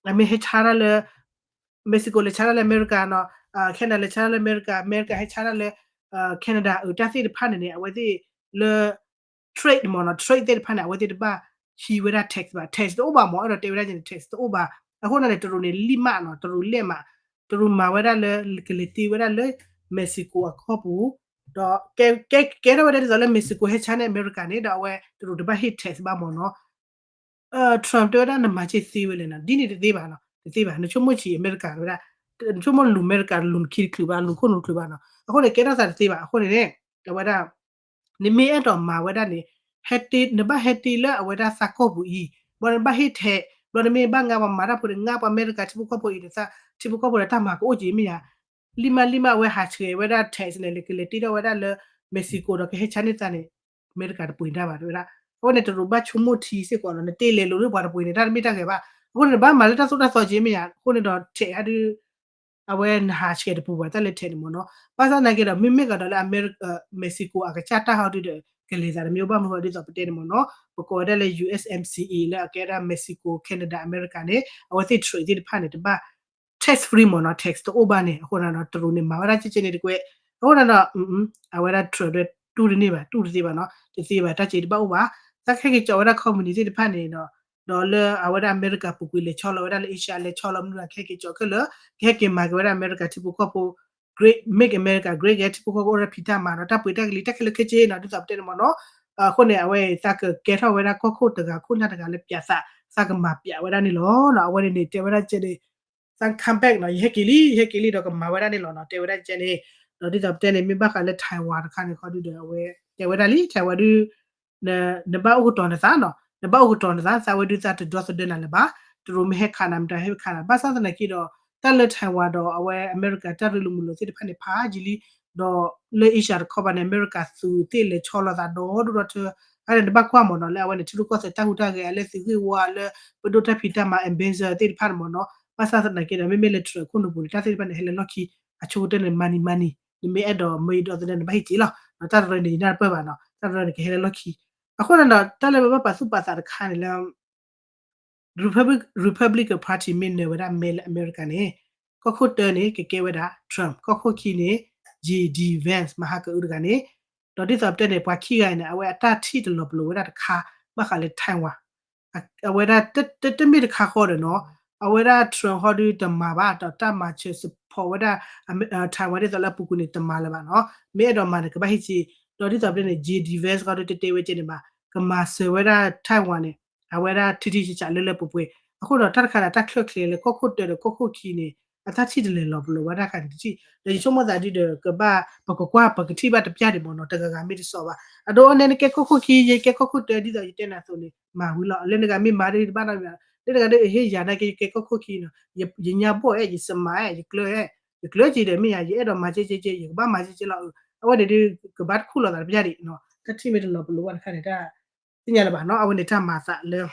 အမ့ၢ်ဟဲဆါတၢ်လၢ Mexico လဲၤဆါတၢ်လၢအမဲရကၤနီၤ Canada လဲၤဆါတၢ်လၢအမဲရကၤ အမဲရကၤဟဲဆါတၢ်လၢ Canada အတၢ်သ့ၣ်တဖၣ်န့ၣ်န့ၣ် အဝဲသ့ၣ်လၢ trade မ့ၢ်နီၤ trade သ့ၣ်တဖၣ်န့ၣ် အဝဲသ့ၣ်တဘၣ်ဟံးဝဲဒၣ် tax ဘၣ် tax တအိၣ်ဘၣ်မ့ၢ် အဲၣ်ဒိးတဲဝဲဒၣ်န့ၣ် tax တအိၣ်ဘၣ် အဃိန့ၣ် တရူးန့ၣ် လံၣ်မးနီၤ တရူးလဲၣ်မး တရူးမၤဝဲဒၣ်လၢ ကလဲၤတ့ဝဲဒၣ်လၢ Mexico အကီၢ်ပူၤ ဒီး ကဲထီၣ်ဝဲဒၣ်ဒ်သိးလၢ Mexico ဟဲဆါန့ၢ်အမဲရကၤန့ၣ် ဒီးအဝဲတရူးတဘၣ်ဟ့ၣ် tax ဘၣ်မ့ၢ်နီၤ Trump တဲဝဲဒၣ်နမၤက့ၤသ့ဝဲလဲၣ်နီၤ ဒ်န့ၣ်တသ့ဘၣ်နီၤ တသ့ဘၣ် နဆိကမိၣ်ဆံးအမဲရကၤဝဲဒၣ် နဆိကမိၣ်လူၤအမဲရကၤလူၤနခံတချုးဘၣ် လူၤခိၣ်နူာ်တချုးဘၣ်နီၤ အဃိန့ၣ် ကဲထီၣ်သးတသ့ဘၣ် အဃိန့ၣ်န့ၣ် အဝဲဒၣ် နမ့ၢ်အဲၣ်ဒိးမၤဝဲဒၣ်န့ၣ် ဟဲတ့ နဘၣ်ဟဲတ့လၢအဝဲဒၣ်သးကီၢ်ပူၤအံၤ ဘျီနဘၣ်ဟ့ၣ်ထဲး ဘျီနမ့ၢ်ဘၣ်ငါပှၤမၤတၢ်ဖိန့ၣ် ငါပှၤအမဲရကၤထံဖိကီၢ်ဖိအံၤန့ၣ် ထံဖိကီၢ်ဖိဒီးတၢ်မၤကအိၣ်က့ၤမ့ၢ်ယါ လံၣ်မးလံၣ်မးအဝဲဟးဆှဲးဝဲဒၣ် tax န့ၣ် ကလဲၤတ့ထီၣ်ဝဲဒၣ်လၢ Mexico ဒီးကဟဲဆါန့ၢ်သးန့ၣ် အမဲရကၤတပှ့ၤတၢ်ဘၣ်တဲဝဲဒၣ် အဃိန့ၣ် တရူးဘၣ်ဆိကမိၣ်ထံစ့ၢ်ကီးနီၤ နတ့လဲၤလိာ်လၢပှၤတပှ့ၤန့ၣ် တၢ်တမ့ၢ်တၢ်ဂဲၤဘၣ် အဃိန့ၣ် နဘၣ်မၤလၢတၢ်သိၣ်တၢ်သီက့ၤမ့ၢ်ယါ အဃိန့ၣ်ဒီး tax ဟဲဒုး အဝဲနဟးဆှဲးတပူၤဘၣ်တၢ်လၢ tax န့ၣ်မ့ၢ်နီၤ ဘၣ်ဆၣ်သနာ်က့ဒီး မ့မ့ၢ်ကဒီးလၢ Mexico အကစၢ်တၢ်ဟီဒုဒီး ကလဲၤသးတမ့ၢ်အိၣ်ဘၣ်မ့ၢ်ဒ်သိးပတဲန့ၣ်မ့ၢ်နီၤ ပကိးဝဲဒၣ်လၢ U S M C A လၢအကဲဒၣ် Mexico Canada အမဲရကၤန့ၣ် အဝဲသ့ၣ် trade သ့ၣ်တဖၣ်န့ၣ် တဘၣ် tax free မ့ၢ်နီၤ tax တအိၣ်ဘၣ်န့ၣ် အဃိန့ၣ်ဒီး တရူးန့ၣ် မၤဝဲဒၣ်ကဲကဲန့ၣ်တကွဲး အဃိန့ၣ်ဒီး အဝဲဒၣ် Trump ဒ်တူၢ်တန့ၢ်ဘၣ် တူၢ်တသ့ဘၣ်နီၤ တသ့ဘၣ် တၢ်စ့တဘၣ်အိၣ်ဘၣ် သးကဟဲက့ၤကၠီးဝဲဒၣ် company သ့ၣ်တဖၣ်န့ၣ်ဒီး ဒီးလၢအဝဲဒၣ်အမဲရကၤပူၤကွံာ်လဲၤဆီလီၤဝဲဒၣ်လၢ Asia လဲၤဆီလီၤမနုၤ ကဟဲက့ၤကၠီးခဲလၢာ် ကဟဲက့ၤမၤက့ၤဝဲဒၣ်အမဲရကၤထံဖိကီၢ်ဖိ great make America great again ထံဖိကီၢ်ဖိအိၣ်ဒီးဖံးတၢ်မၤဒီး တၢ်ပှ့ၤတၢ်ကလံၤတၢ်ခဲလၢာ်ခဲဆ့နီၤ ဒ်သိးပတဲန့ၣ်မ့ၢ်နီၤ အဃိန့ၣ် အဝဲသးကကဲထီၣ်ဝဲဒၣ်ကီၢ်ခိၣ်တဂၤခိၣ်နၢ်တဂၤလၢပၠးသး သးကမၤပၠးဝဲဒၣ်န့ၣ်လီၤနီၤ အဝဲန့ၣ်န့ၣ် တဲဝဲဒၣ်ကဲန့ၣ် သး come back နီၤ ယဟဲက့ၤလံ ယဟဲက့ၤလံဒီးကမၤဝဲဒၣ်န့ၣ်လီၤနီၤ တဲဝဲဒၣ်ကဲန့ၣ် ဒီးဒ်သိးပတဲန့ၣ် မ့ၢ်ဘၣ်ဃးလၢ Taiwan တခါန့ၣ် ခီဒုဒီး အဝဲ တဲဝဲဒၣ်လံ Taiwan ဒု နဘၣ်အိၣ်ကတီၤနသးနီၤ နဘၣ်အိၣ်ကတီၤနသး သးဝဲဒုးသးတဒီသဒၢနၤလၢၤဘၣ် တရူးမ့ၢ်ဟဲခးနၤ မတၤဟဲခးနၤ ဘၣ်ဆၣ်သနာ်က့ဒီး တၢ်လၢ Taiwan ဒီးအဝဲအမဲရကၤတၢ်ရ့လိာ်မုာ်လိာ်သ့ၣ်တဖၣ်န့ၣ် ဖးယံာ်လံ ဒီးလၢ Asia တခီဘၣ်န့ၣ် အမဲရကၤသုးသ့ၣ်လဲၤဆီလီၤသးဒီဒူၣ်ဒီထၢ အန့ၣ်နဘၣ်ကွၢ်မ့ၢ်နီၤ လၢအဝဲန့ၣ် ထံရူၢ်ကီၢ်သဲးတၢ်ဟူးတၢ်ဂဲၤ အလၢသုးဂ့ၢ်ဝါလၢ ပဒိၣ်တၢ်ဖံးတၢ်မၤ ambassador သ့ၣ်တဖၣ်န့ၣ်မ့ၢ်နီၤ ဘၣ်ဆၣ်သနာ်က့ဒီး မ့မ့ၢ်လၢ Trump ခိၣ်နူာ်ပူၤန့ၣ် တၢ်သ့ၣ်တဖၣ်န့ၣ် ဟဲလၢလီၢ်ခံ အဆိကတၢၢ်န့ၣ် မၤနံၤမၤနံၤ နမ့ၢ်အဲၣ်ဒိးမၢအံၤဒီးသဒၢနဘၣ်ဟ့ၣ်က့ၤလီၤ တၢ်တရၢန့ၣ် ယနၢ်တပၢၢ်ဘၣ်နီၤ တၢ်တရၢန့ၣ် ကဟဲလၢလီၢ်ခံ အဃိန့ၣ်ဒီး တၢ်လၢပဘၣ်ပာ်သူၣ်ပာ်သးတခါန့ၣ်လၢ Republic Republican Party မ့ၢ်နၢၤဝဲဒၣ်မဲလၢအမဲရကၤန့ၣ် ကီၢ်ခိၣ်တၢန့ၣ် ကကဲဝဲဒၣ် Trump, ကီၢ်ခိၣ်ခံန့ၣ် J D Vance မဟါကအုတဂၤန့ၣ်, ဒီးဒ်သိးပတဲန့ၣ် ပှၤခံဂၤအံၤန့ၣ် အဝဲအတၢ်ထံၣ်တလီၤပလိာ်ဝဲဒၣ်တခါ ဘၣ်ဃးလၢ Taiwan အဝဲဒၣ်တမ့ၢ်တခါဃီဒီးနီၤ, အဝဲဒၣ် Trump ဟီဒုတမၤဘၣ် ဒီးတၢ်မၤစၢၤ support ဝဲဒၣ် Taiwan ဒ်သိးလၢအပူၤကွံာ်န့ၣ် တမၤလၢၤဘၣ်နီၤ, မ့ၢ်အဲၣ်ဒိးမၤန့ၣ် ကဘၣ်ဟံးစ့, ဒီးဒ်သိးပတဲန့ၣ် J D Vance ဃီဒုတတဲဝဲကဲန့ၣ်ဘၣ်, ကမၤစၢၤဝဲဒၣ် Taiwan န့ၣ် အဝဲဒၣ်ထံထံဆးဆးလၢလၢပှဲၤပှဲၤ, အဃိဒီးတၢ်တခါန့ၣ် တၢ်ချၢၣ်ချ့လၢကီၢ်ခိၣ်တၢဒီးကီၢ်ခိၣ်ခံန့ၣ် အတၢ်ထံၣ်တလဲၤလီၤပလိာ်ဝဲဒၣ်တခါန့ၣ်တထံၣ်, ဒီးယဆိကမိၣ်သးဒ်ဒီး ကဘၣ်ပကကွၢ်ပကထံၣ်ဘၣ်တပျၢ်ဒံးမ့ၢ်နီၤ, တဂၤဂၤမ့ၢ်တစီၤဘၣ်, အဒိအန့ၣ်နကဲကီၢ်ခိၣ်ခံ ယကဲကီၢ်ခိၣ်တၢ ဒ်သိးယတဲနၤအသိးန့ၣ် မၤဝံၤလီၤ, လၢနဂၤမ့ၢ်မၤဒ်တဘၣ်နီတမံၤ, လၢနဂၤဒ်အဟ့ၣ်ယၤနာ်က့ ယကဲကီၢ်ခိၣ်ခံနီၤ, ယညါဘီၣ်အဲၣ် ယစမၤအဲၣ် ယကျၢၤအဲၣ်, ယကျၢၤက့ၤဒီးမ့ၢ်ယၤ ယအဲၣ်ဒိးမၤကဲကဲကဲ ယကဘၣ်မၤကဲကဲလီၤ, အဝဲန့ၣ်ဒ် ကဘၣ်တခူၣ်လီၤသးတပျၢ်ဒံးနီၤ, တၢ်ထံၣ်မ့ၢ်တလီၤပလိာ်ဝဲတခါန့ၣ် တၢ် သ့ၣ်ညါလၢၤဘၣ်နီၤ, အဝဲန့ၣ်တၢ်မၤသးလၢ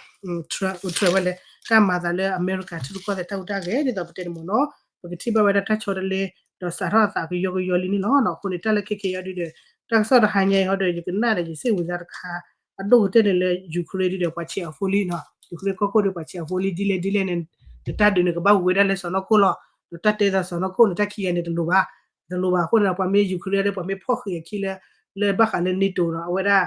Trump ဝဲလဲၣ်, တၢ်မၤသးလၢအမဲရကၤထံရူၢ်ကီၢ်သဲးတၢ်ဟူးတၢ်ဂဲၤ ဒ်သိးပတဲန့ၣ်မ့ၢ်နီၤ, ပကထံၣ်ဘၣ်ဝဲဒၣ်တၢ်ဆီတလဲ ဒီးစးထီၣ်အသးကယီကယီလံန့ၣ်လီၤ. အဃိန့ၣ် တၢ်လၢခဲခဲအံၤဒ်ဒီး တၢ်ကစီၣ်တဟါညါအံၤဟီဒီး ယကနၣ်ဒီးယစ့ၢ်ဝံၤသးတခါ အဒိၣ်ကတၢၢ်န့ၣ်လၢ Ukraine ဒ်ဒီး ပှၤဆဲးအီၤဖိလံနီၤ, Ukraine ကီၢ်ခိၣ်ဒီးပှၤဆဲးအီၤဖိလံ ဒ်လဲၣ်ဒ်လဲၣ်န့ၣ် နတၢ်ဒုးန့ၣ် ကဘၣ်ဝံၤဝဲဒၣ်လၢစီၢ်နီၤခိၣ်လီၤ, ဒီးတၢ်တဲသးစီၢ်နီၤခိၣ်န့ၣ် တၢ်ခံဂၤန့ၣ်တလိၤဘၣ်, တလိၤဘၣ်အဃိန့ၣ်ဒီး ပှၤမ့ၢ် Ukraine ဒီး ပှၤမ့ၢ်ဖီၣ်ဃံးအခံလၢ လၢဘၣ်ဃးလၢ NATO နီၤ, အဝဲဒၣ်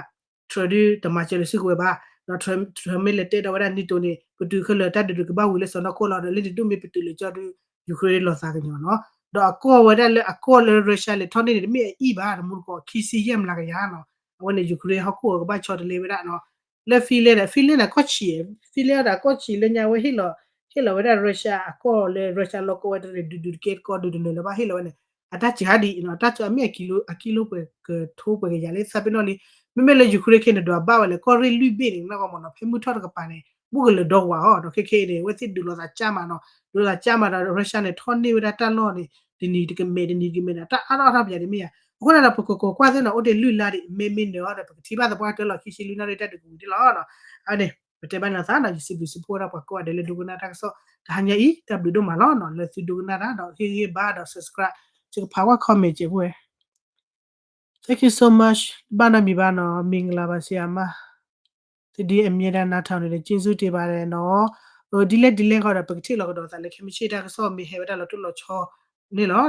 Trump ဒုးတမၤစၢၤလၢၤစုကဝဲၤဘၣ်, ဒီး Trump မ့ၢ်လဲၤတဲဒီးဝဲဒၣ် NATO န့ၣ် ပတုၤခဲလၢာ်တၢ်ဒုးဒုးကဘၣ်ဝံၤလၢစီၢ်နီၤခိၣ်လီၤ, ဒီးလၢနဒုးမ့ၢ်ပတုာ်လၢကၠီဒုး Ukraine လီၤသးကညီၤနီၤ, ဒီးအကီၢ်ဝဲဒၣ်လၢအကီၢ်လၢ Russia လဲၤထီၣ်န့ၢ်န့ၣ် တမ့ၢ်အအံၣ်ဘၣ် တမူတကိး ခံဆံယဲၢ်မျးကယၤနီၤ, အဝဲန့ၣ် Ukraine ဟီၣ်ခိၣ်အကဘၣ်ဆီတလဲဝဲဒၣ်နီၤ, လၢ Finland န့ၣ် Finland န့ၣ် ကီၢ်ဆံး, Finland ဒီးကီၢ်ဆံးလၢညါဝဲဟ့ၣ်လီၤ, ဟ့ၣ်လီၤဝဲဒၣ် Russia အကီၢ်လၢ Russia လီၢ်ကီၢ်ဝဲတရံးဒုးဒုးတကဲတကီၢ်ဒုးတနၢၤလၢၤဘၣ်ဟ့ၣ်လီၤဝဲန့ၣ်, အတၢ်စှၤဒံးနီၤ, အတၢ်စှၤအမ့ၢ်အကံလိပှဲၤကထိပှဲၤကယၤလၢသးပ့ၤနီၣ်လံ, မ့မ့ၢ်လၢ Ukraine ခဲန့ၣ် ဒွးဘၣ်ဝဲလဲၣ် ကီၢ်ရ့ၣ်လွံၢ်ဘ့ၣ်န့ၣ် နၢ်ကီမ့ၢ်နီၤ, ဖဲမုၢ်ထီၣ်တကပၤန့ၣ် ဘူၣ်ကလၢၤဒီဝးအီၤဒီး ခဲခဲအံၤန့ၣ် အဝဲသ့ၣ်ဒုးလိာ်သးကၢ်မးနီၤ, ဒုးလိာ်သးကၢ်မးဒီး Russia န့ၣ် ထီၣ်န့ၢ်ဝဲဒၣ်တၢ်လီၢ်န့ၣ် တနံၤတကမဲာ် တနံၤတကမဲာ်န့ၣ် တၢ်အါထီၣ်အါထီၣ်ပယၤဒ်မ့ၢ်ဧါ, အဃိန့ၣ်ဒီး ပကကိးကွၢ်သ့ၣ်နီၤ အိၣ်တ့ၢ်လွံၢ်လါဒံး မ့မ့ၢ်နၢၤအီၤဒီး ပကထံၣ်ဘၣ်သပှၢ်တၢၢ်လီၤ ခံဆံလွံၢ်နၣ်ရံၣ်တၢ်ဒုးကဝံၤန့ၣ်လီၤနီၤ, အန့ၣ် ပတဲဘၣ်နသးနီၤ, ယစံးဘျုးစံးဖှိၣ်ဝဲဒၣ်ပှၤကိးဂၤဒဲးလၢဒိကနၣ်တၢ်ကစီၣ် တဟါညါအံၤ တၢ်ဘျုးဒိၣ်မးလီၤနီၤ, လၢသုဒိကနၣ်တၢ်ဒီး ဟ့ၣ်ဂံၢ်ဘါဒီး subscribe စကဖးဝဲ comment ကဲးဖိဝဲ Thank you so much ဘၣ်နီတမံၤဘၣ်နီၤ, မင်္ဂလာပါဆရာမ, သဒံအမြဲတမ်းနားထောင်နေတဲ့ ကျေးဇူးတင်ပါတယ်နီၤ, ဒ်လဲၣ်ဒ်လဲၣ်ဃီဒီး ပကထံၣ်လီၤကဒီးသးလၢခဲမုၢ်ဆ့ၣ်တၢ်ကစီၣ်မ့ၢ်ဟဲဝဲဒၣ်လီၤတိၢ်လီၤဆီန့ၣ်လီၤ.